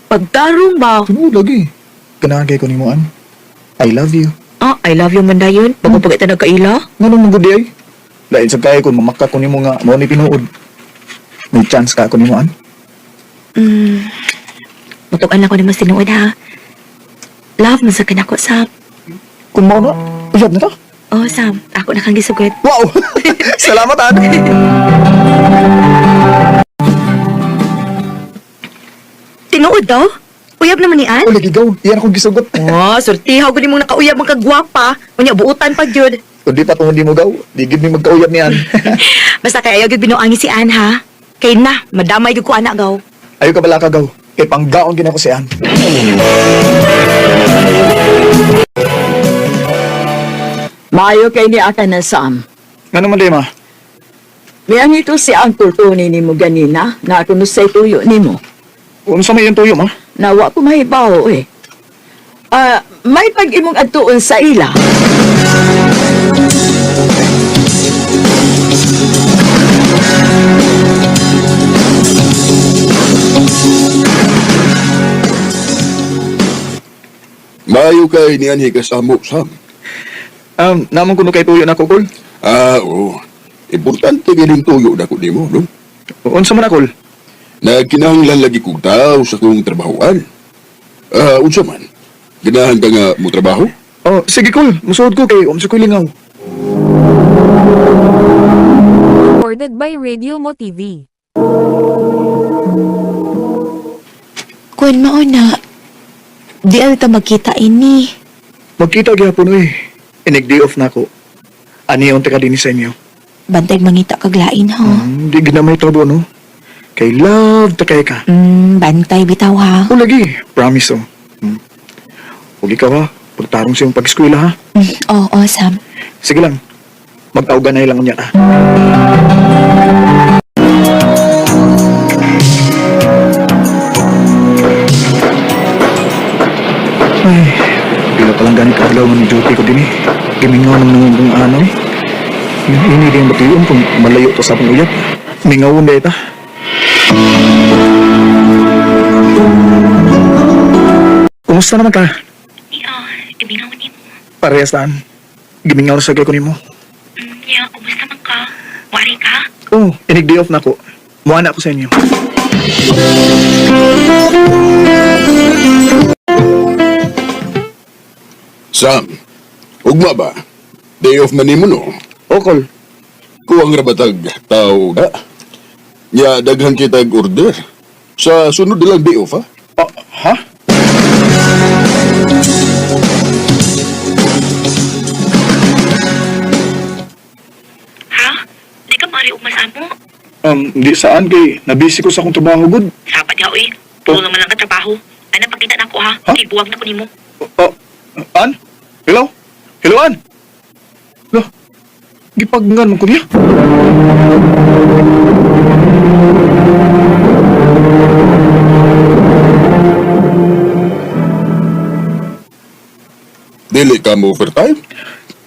Speaker 2: Pagtarong ba?
Speaker 13: Tinuod lagi. Ganahan kay ko nimo Ann. I love you.
Speaker 2: Ah, I love you man dayon. Bago pa kita nagkaila.
Speaker 13: Nganong man gud di ay? Lain sa kay kung mamakka ko nimo nga mao ni tinuod. May chance ka ako nimo Ann.
Speaker 2: Mutuan ako nimo sinuod ha. Love man sa kanako, Sam.
Speaker 13: Kung mao na, uyab na ta.
Speaker 2: Oh, Sam, ako na kang gisugot.
Speaker 13: Wow! Salamat Ann.
Speaker 4: Tinuod daw? Uyab naman ni Ann?
Speaker 13: O lagi gaw, iyan akong gisugot.
Speaker 4: Oh, sortihaw ko nimong nakauyab ang kagwapa. Unya, buutan pa gyud.
Speaker 13: Kung di pa tungod di mo gaw, di gid mi magkauyab ni Ann.
Speaker 4: Basta kay ayaw gyud binuangi si Ann, ha? Kay na, madamay gyud ko anak gaw.
Speaker 13: Ayo ka bala ka gaw. Kay panggaon gina ko si Ann.
Speaker 10: Maayo kay ni aka na Sam.
Speaker 13: Ngano man di ma?
Speaker 10: May ito si Uncle Tony nimo ganina na ako no say tuyo nimo.
Speaker 13: Unsa may iyang tuyo ma?
Speaker 10: Nawa ko mahibaw eh. Ah, may pag-imong adtuon sa ila.
Speaker 7: Maayo kay nianhi ka sa amo, Sam.
Speaker 13: Namon kuno kay tuyo na ko kol.
Speaker 7: Ah, oo. Importante ganing tuyo na ko nimo, no?
Speaker 13: Unsa man akol?
Speaker 7: Nagkinahanglan lagi kog tao sa kong trabahoan. Ah, unsa man? Ganahan ka nga mo trabaho?
Speaker 13: Oh, sige kol, musuod ko kay unsa ko'y lingaw.
Speaker 6: Recorded by Radio Mo TV.
Speaker 2: Kun mao na, Di alta magkita ini.
Speaker 13: Magkita gyapon oy. Inig day off na ako. Ani unta ka dinhi sa inyo.
Speaker 2: Bantay mangita kag lain ha.
Speaker 13: Di ginamay tabo no. Kay love ta kay ka.
Speaker 2: Bantay bitaw ha.
Speaker 13: O lagi, promise oh. Ug ikaw ha, pagtarong sa iyong pag-eskwela ha.
Speaker 2: Oo, Sam.
Speaker 13: Sige lang. Mag-tawgan na lang unya ta. Ay, pila pa lang gani kaadlaw man ni duty ko din eh. Gimingaw nang nangungong ano eh. Yung ini din batuyon kung malayo to sa akong uyab. Mingawon na ita. Kumusta naman ka?
Speaker 2: Gimingaw ni mo.
Speaker 13: Parehas taan. Gimingaw sa ko nimo.
Speaker 2: Nya, kumusta man ka? Wari ka?
Speaker 13: Oh, inig day off na ko. Muha na ako sa inyo.
Speaker 7: Sam, ugma ba? Day off man nimo no?
Speaker 13: Okol.
Speaker 7: Kuwang rabatag tao ga. Nya daghan kitag order. Sa sunod na lang day off ha?
Speaker 13: Oh, ha?
Speaker 2: Ha? Di ka mari ugma sa mo?
Speaker 13: Di saan kay nabisi ko sa akong trabaho gud.
Speaker 2: Sapa diha oy.
Speaker 13: Oh.
Speaker 2: Tulo man lang ka trabaho. Ana pagkita na ako ha.
Speaker 13: Ha?
Speaker 2: Kay buwag na ko nimo.
Speaker 13: Oh, an? Hello? Hello, an? Lo, gipaggan mo ko niya.
Speaker 7: Dili ka mo overtime?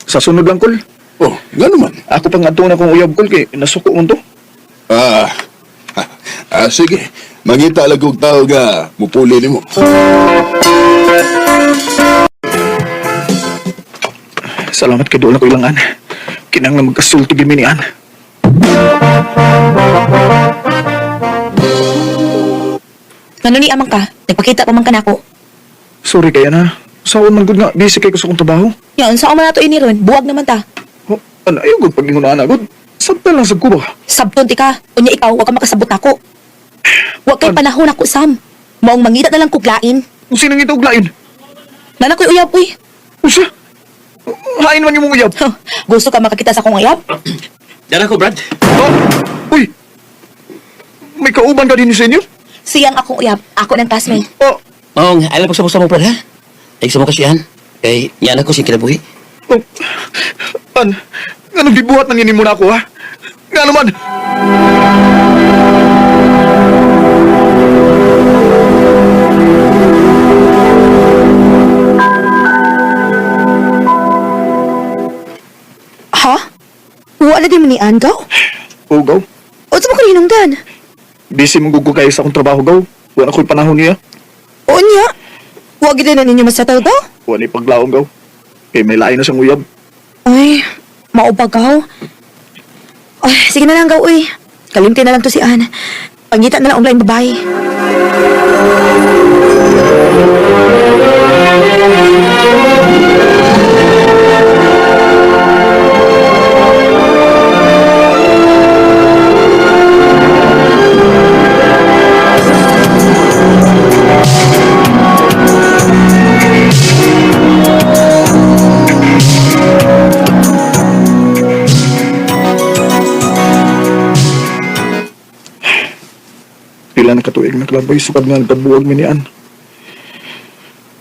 Speaker 13: Sa sunod lang, kol.
Speaker 7: Oh, ngano man?
Speaker 13: Ako pang adto na akong uyab, kol, kay nasuko man to.
Speaker 7: Ah, ah sige. Mangita lang kog tao nga mupuli nimo.
Speaker 13: Salamat kay doon ako ilang an. Kinang na magkasulti gimi ni an.
Speaker 2: Ngano ni amang ka? Nagpakita pa man ka nako.
Speaker 13: Sorry kaya na. Saon man gud nga, busy kay ko sa akong trabaho.
Speaker 2: Nya unsa man nato ini ron? Buwag naman ta.
Speaker 13: Oh, ano, ayaw gud pag-ingon na gud. Sabta lang sa kuba.
Speaker 2: Sabton ti ka. Unya ikaw wa ka makasabot nako. Wa kay panahon ako Sam. Maong mangita na lang kog lain.
Speaker 13: Kung sino nga ito lain?
Speaker 2: Nana ko'y uyab uy.
Speaker 13: Usa? Hain man yung mong uyab.
Speaker 2: Gusto ka makakita sa akong uyab?
Speaker 8: Dara ko, Brad.
Speaker 13: Oh, uy! May kauban ka din sa inyo?
Speaker 2: Siyang akong uyab. Ako ng classmate.
Speaker 13: Oh,
Speaker 8: Maong, alam pag sa mo, Brad, ha? Ay, sa mo kasiyan. Kay, yan ako si kinabuhi.
Speaker 13: oh. An, anong gibuhat nang ini mo na ako, ha? Nga naman?
Speaker 2: Ha? Wala di mo ni Angaw?
Speaker 13: Oh, gaw.
Speaker 2: O sa mo kaninong dan?
Speaker 13: Busy mong gugo kayo sa akong trabaho, gaw. Wala ko'y panahon niya.
Speaker 2: O niya? Wa gid na ninyo masettle gaw?
Speaker 13: Wala paglaom, gaw. Kay may lain na siyang uyab.
Speaker 2: Ay, maubagaw. Ay, sige na lang gaw, uy. Kalimti na lang to si Ann. Pangita na lang online babae.
Speaker 13: Pila na katuig na kalabay, sukad nga nagkabuwag mi ni Ann.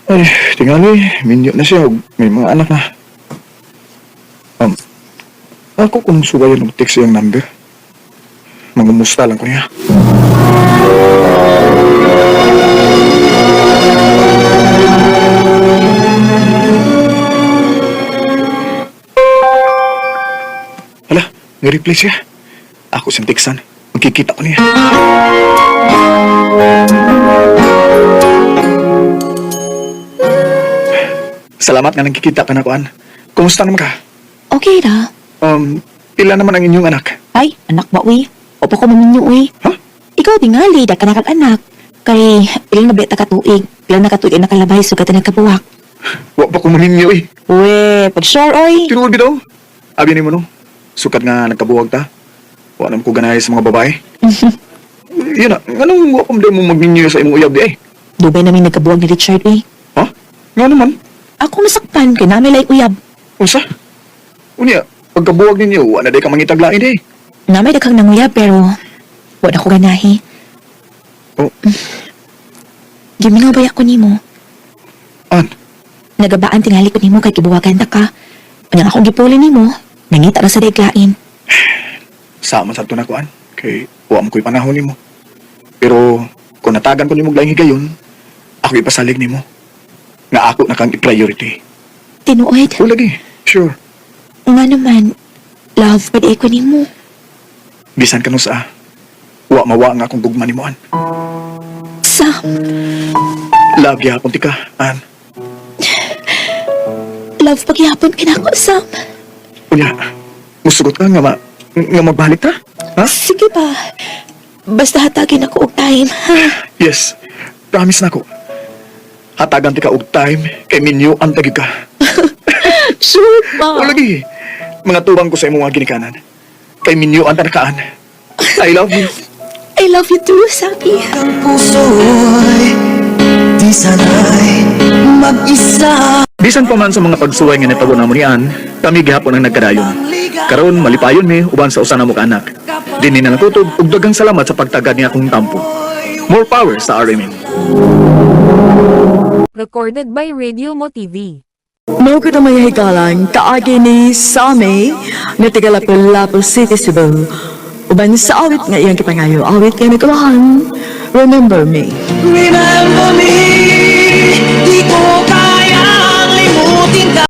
Speaker 13: Ay, tingali, minyo na siya, ug may mga anak na. Um, ako kung suwayan og text iyang number. Mangumusta lang ko niya. Hala, nireply siya. Ako siyang teksan. Magkikita ko niya. Salamat nga nagkikita ka na, Kuan. Kumusta naman ka?
Speaker 2: Okay ra.
Speaker 13: Pila naman ang inyong anak?
Speaker 2: Ay, anak ba, uy? Opo ko maminyo, uy.
Speaker 13: Ha?
Speaker 2: Ikaw tingali, da ka na kag anak. Kay, ilang na beta ka tuig. Ilang na katuig ay nakalabay, sugat na nagkabuwak.
Speaker 13: Wa pa ko maminyo eh.
Speaker 2: Uwe, pag sure, oy.
Speaker 13: Tinuod bitaw. Abi nimo no. Sukat nga nagkabuwag ta. Wa naman ko ganahay sa mga babae. Yun na, nganong wa pa mo magminyo sa imong uyab di ay?
Speaker 2: Dugay namin nagkabuwag ni Richard, uy.
Speaker 13: Ha? Nga naman.
Speaker 2: Ako nasakpan kay nami lay uyab.
Speaker 13: Unsa? Unya, pagkabuwag ninyo, wala day ka mangitaglain eh.
Speaker 2: Namay daghang nanguyab pero wa na ko ganahi.
Speaker 13: Oh.
Speaker 2: Gimingaw ba ako nimo?
Speaker 13: An?
Speaker 2: Nagabaan tingali ko nimo kay gibuwagan ta ka. Unya akong gipuli nimo, nangita ra sa dayg lain.
Speaker 13: Sama sa na kuan kay wa mo ko'y panahon nimo. Pero kung natagan ko nimo og laing higayon, ako ipasalig nimo nga ako na kang i-priority.
Speaker 2: Tinuod.
Speaker 13: O lagi, sure.
Speaker 2: Nga naman, love pa di ko nimo.
Speaker 13: Bisan kanu sa wa mawa nga akong gugma nimo, An.
Speaker 2: Sam,
Speaker 13: Love gyapon tika, An.
Speaker 2: Love pagyapon kinako, Sam.
Speaker 13: Unya, musugot ka nga nga magbalik ta? Ha?
Speaker 2: Sige ba? Basta hatagin ako og time, ha?
Speaker 13: Yes. Promise na ko. Hatagan tika og time kay minyo ang tagi ka.
Speaker 2: Sure ba?
Speaker 13: O lagi, mga tubang ko sa imong mga ginikanan. Kay minyo ang tanakaan. I love you.
Speaker 2: I love you too, Sabi.
Speaker 16: Puso'y di sanay mag-isa.
Speaker 13: Bisan pa man sa mga pagsuway nga nitabo namo ni Ann, kami gihapon ang nagkadayon. Karon malipayon mi uban sa usa namo ka anak. Dinhi na nakutob ug daghang salamat sa pagtagad niya akong tampo. More power sa RMN.
Speaker 6: Recorded by Radio Mo TV.
Speaker 10: Mao ko na may higalan, kaagi ni Sammy, nga taga Lapu-Lapu City, Cebu. Uban sa awit nga iyang gipangayo, awit nga nagulahan, "Remember Me."
Speaker 16: Remember me. Di ko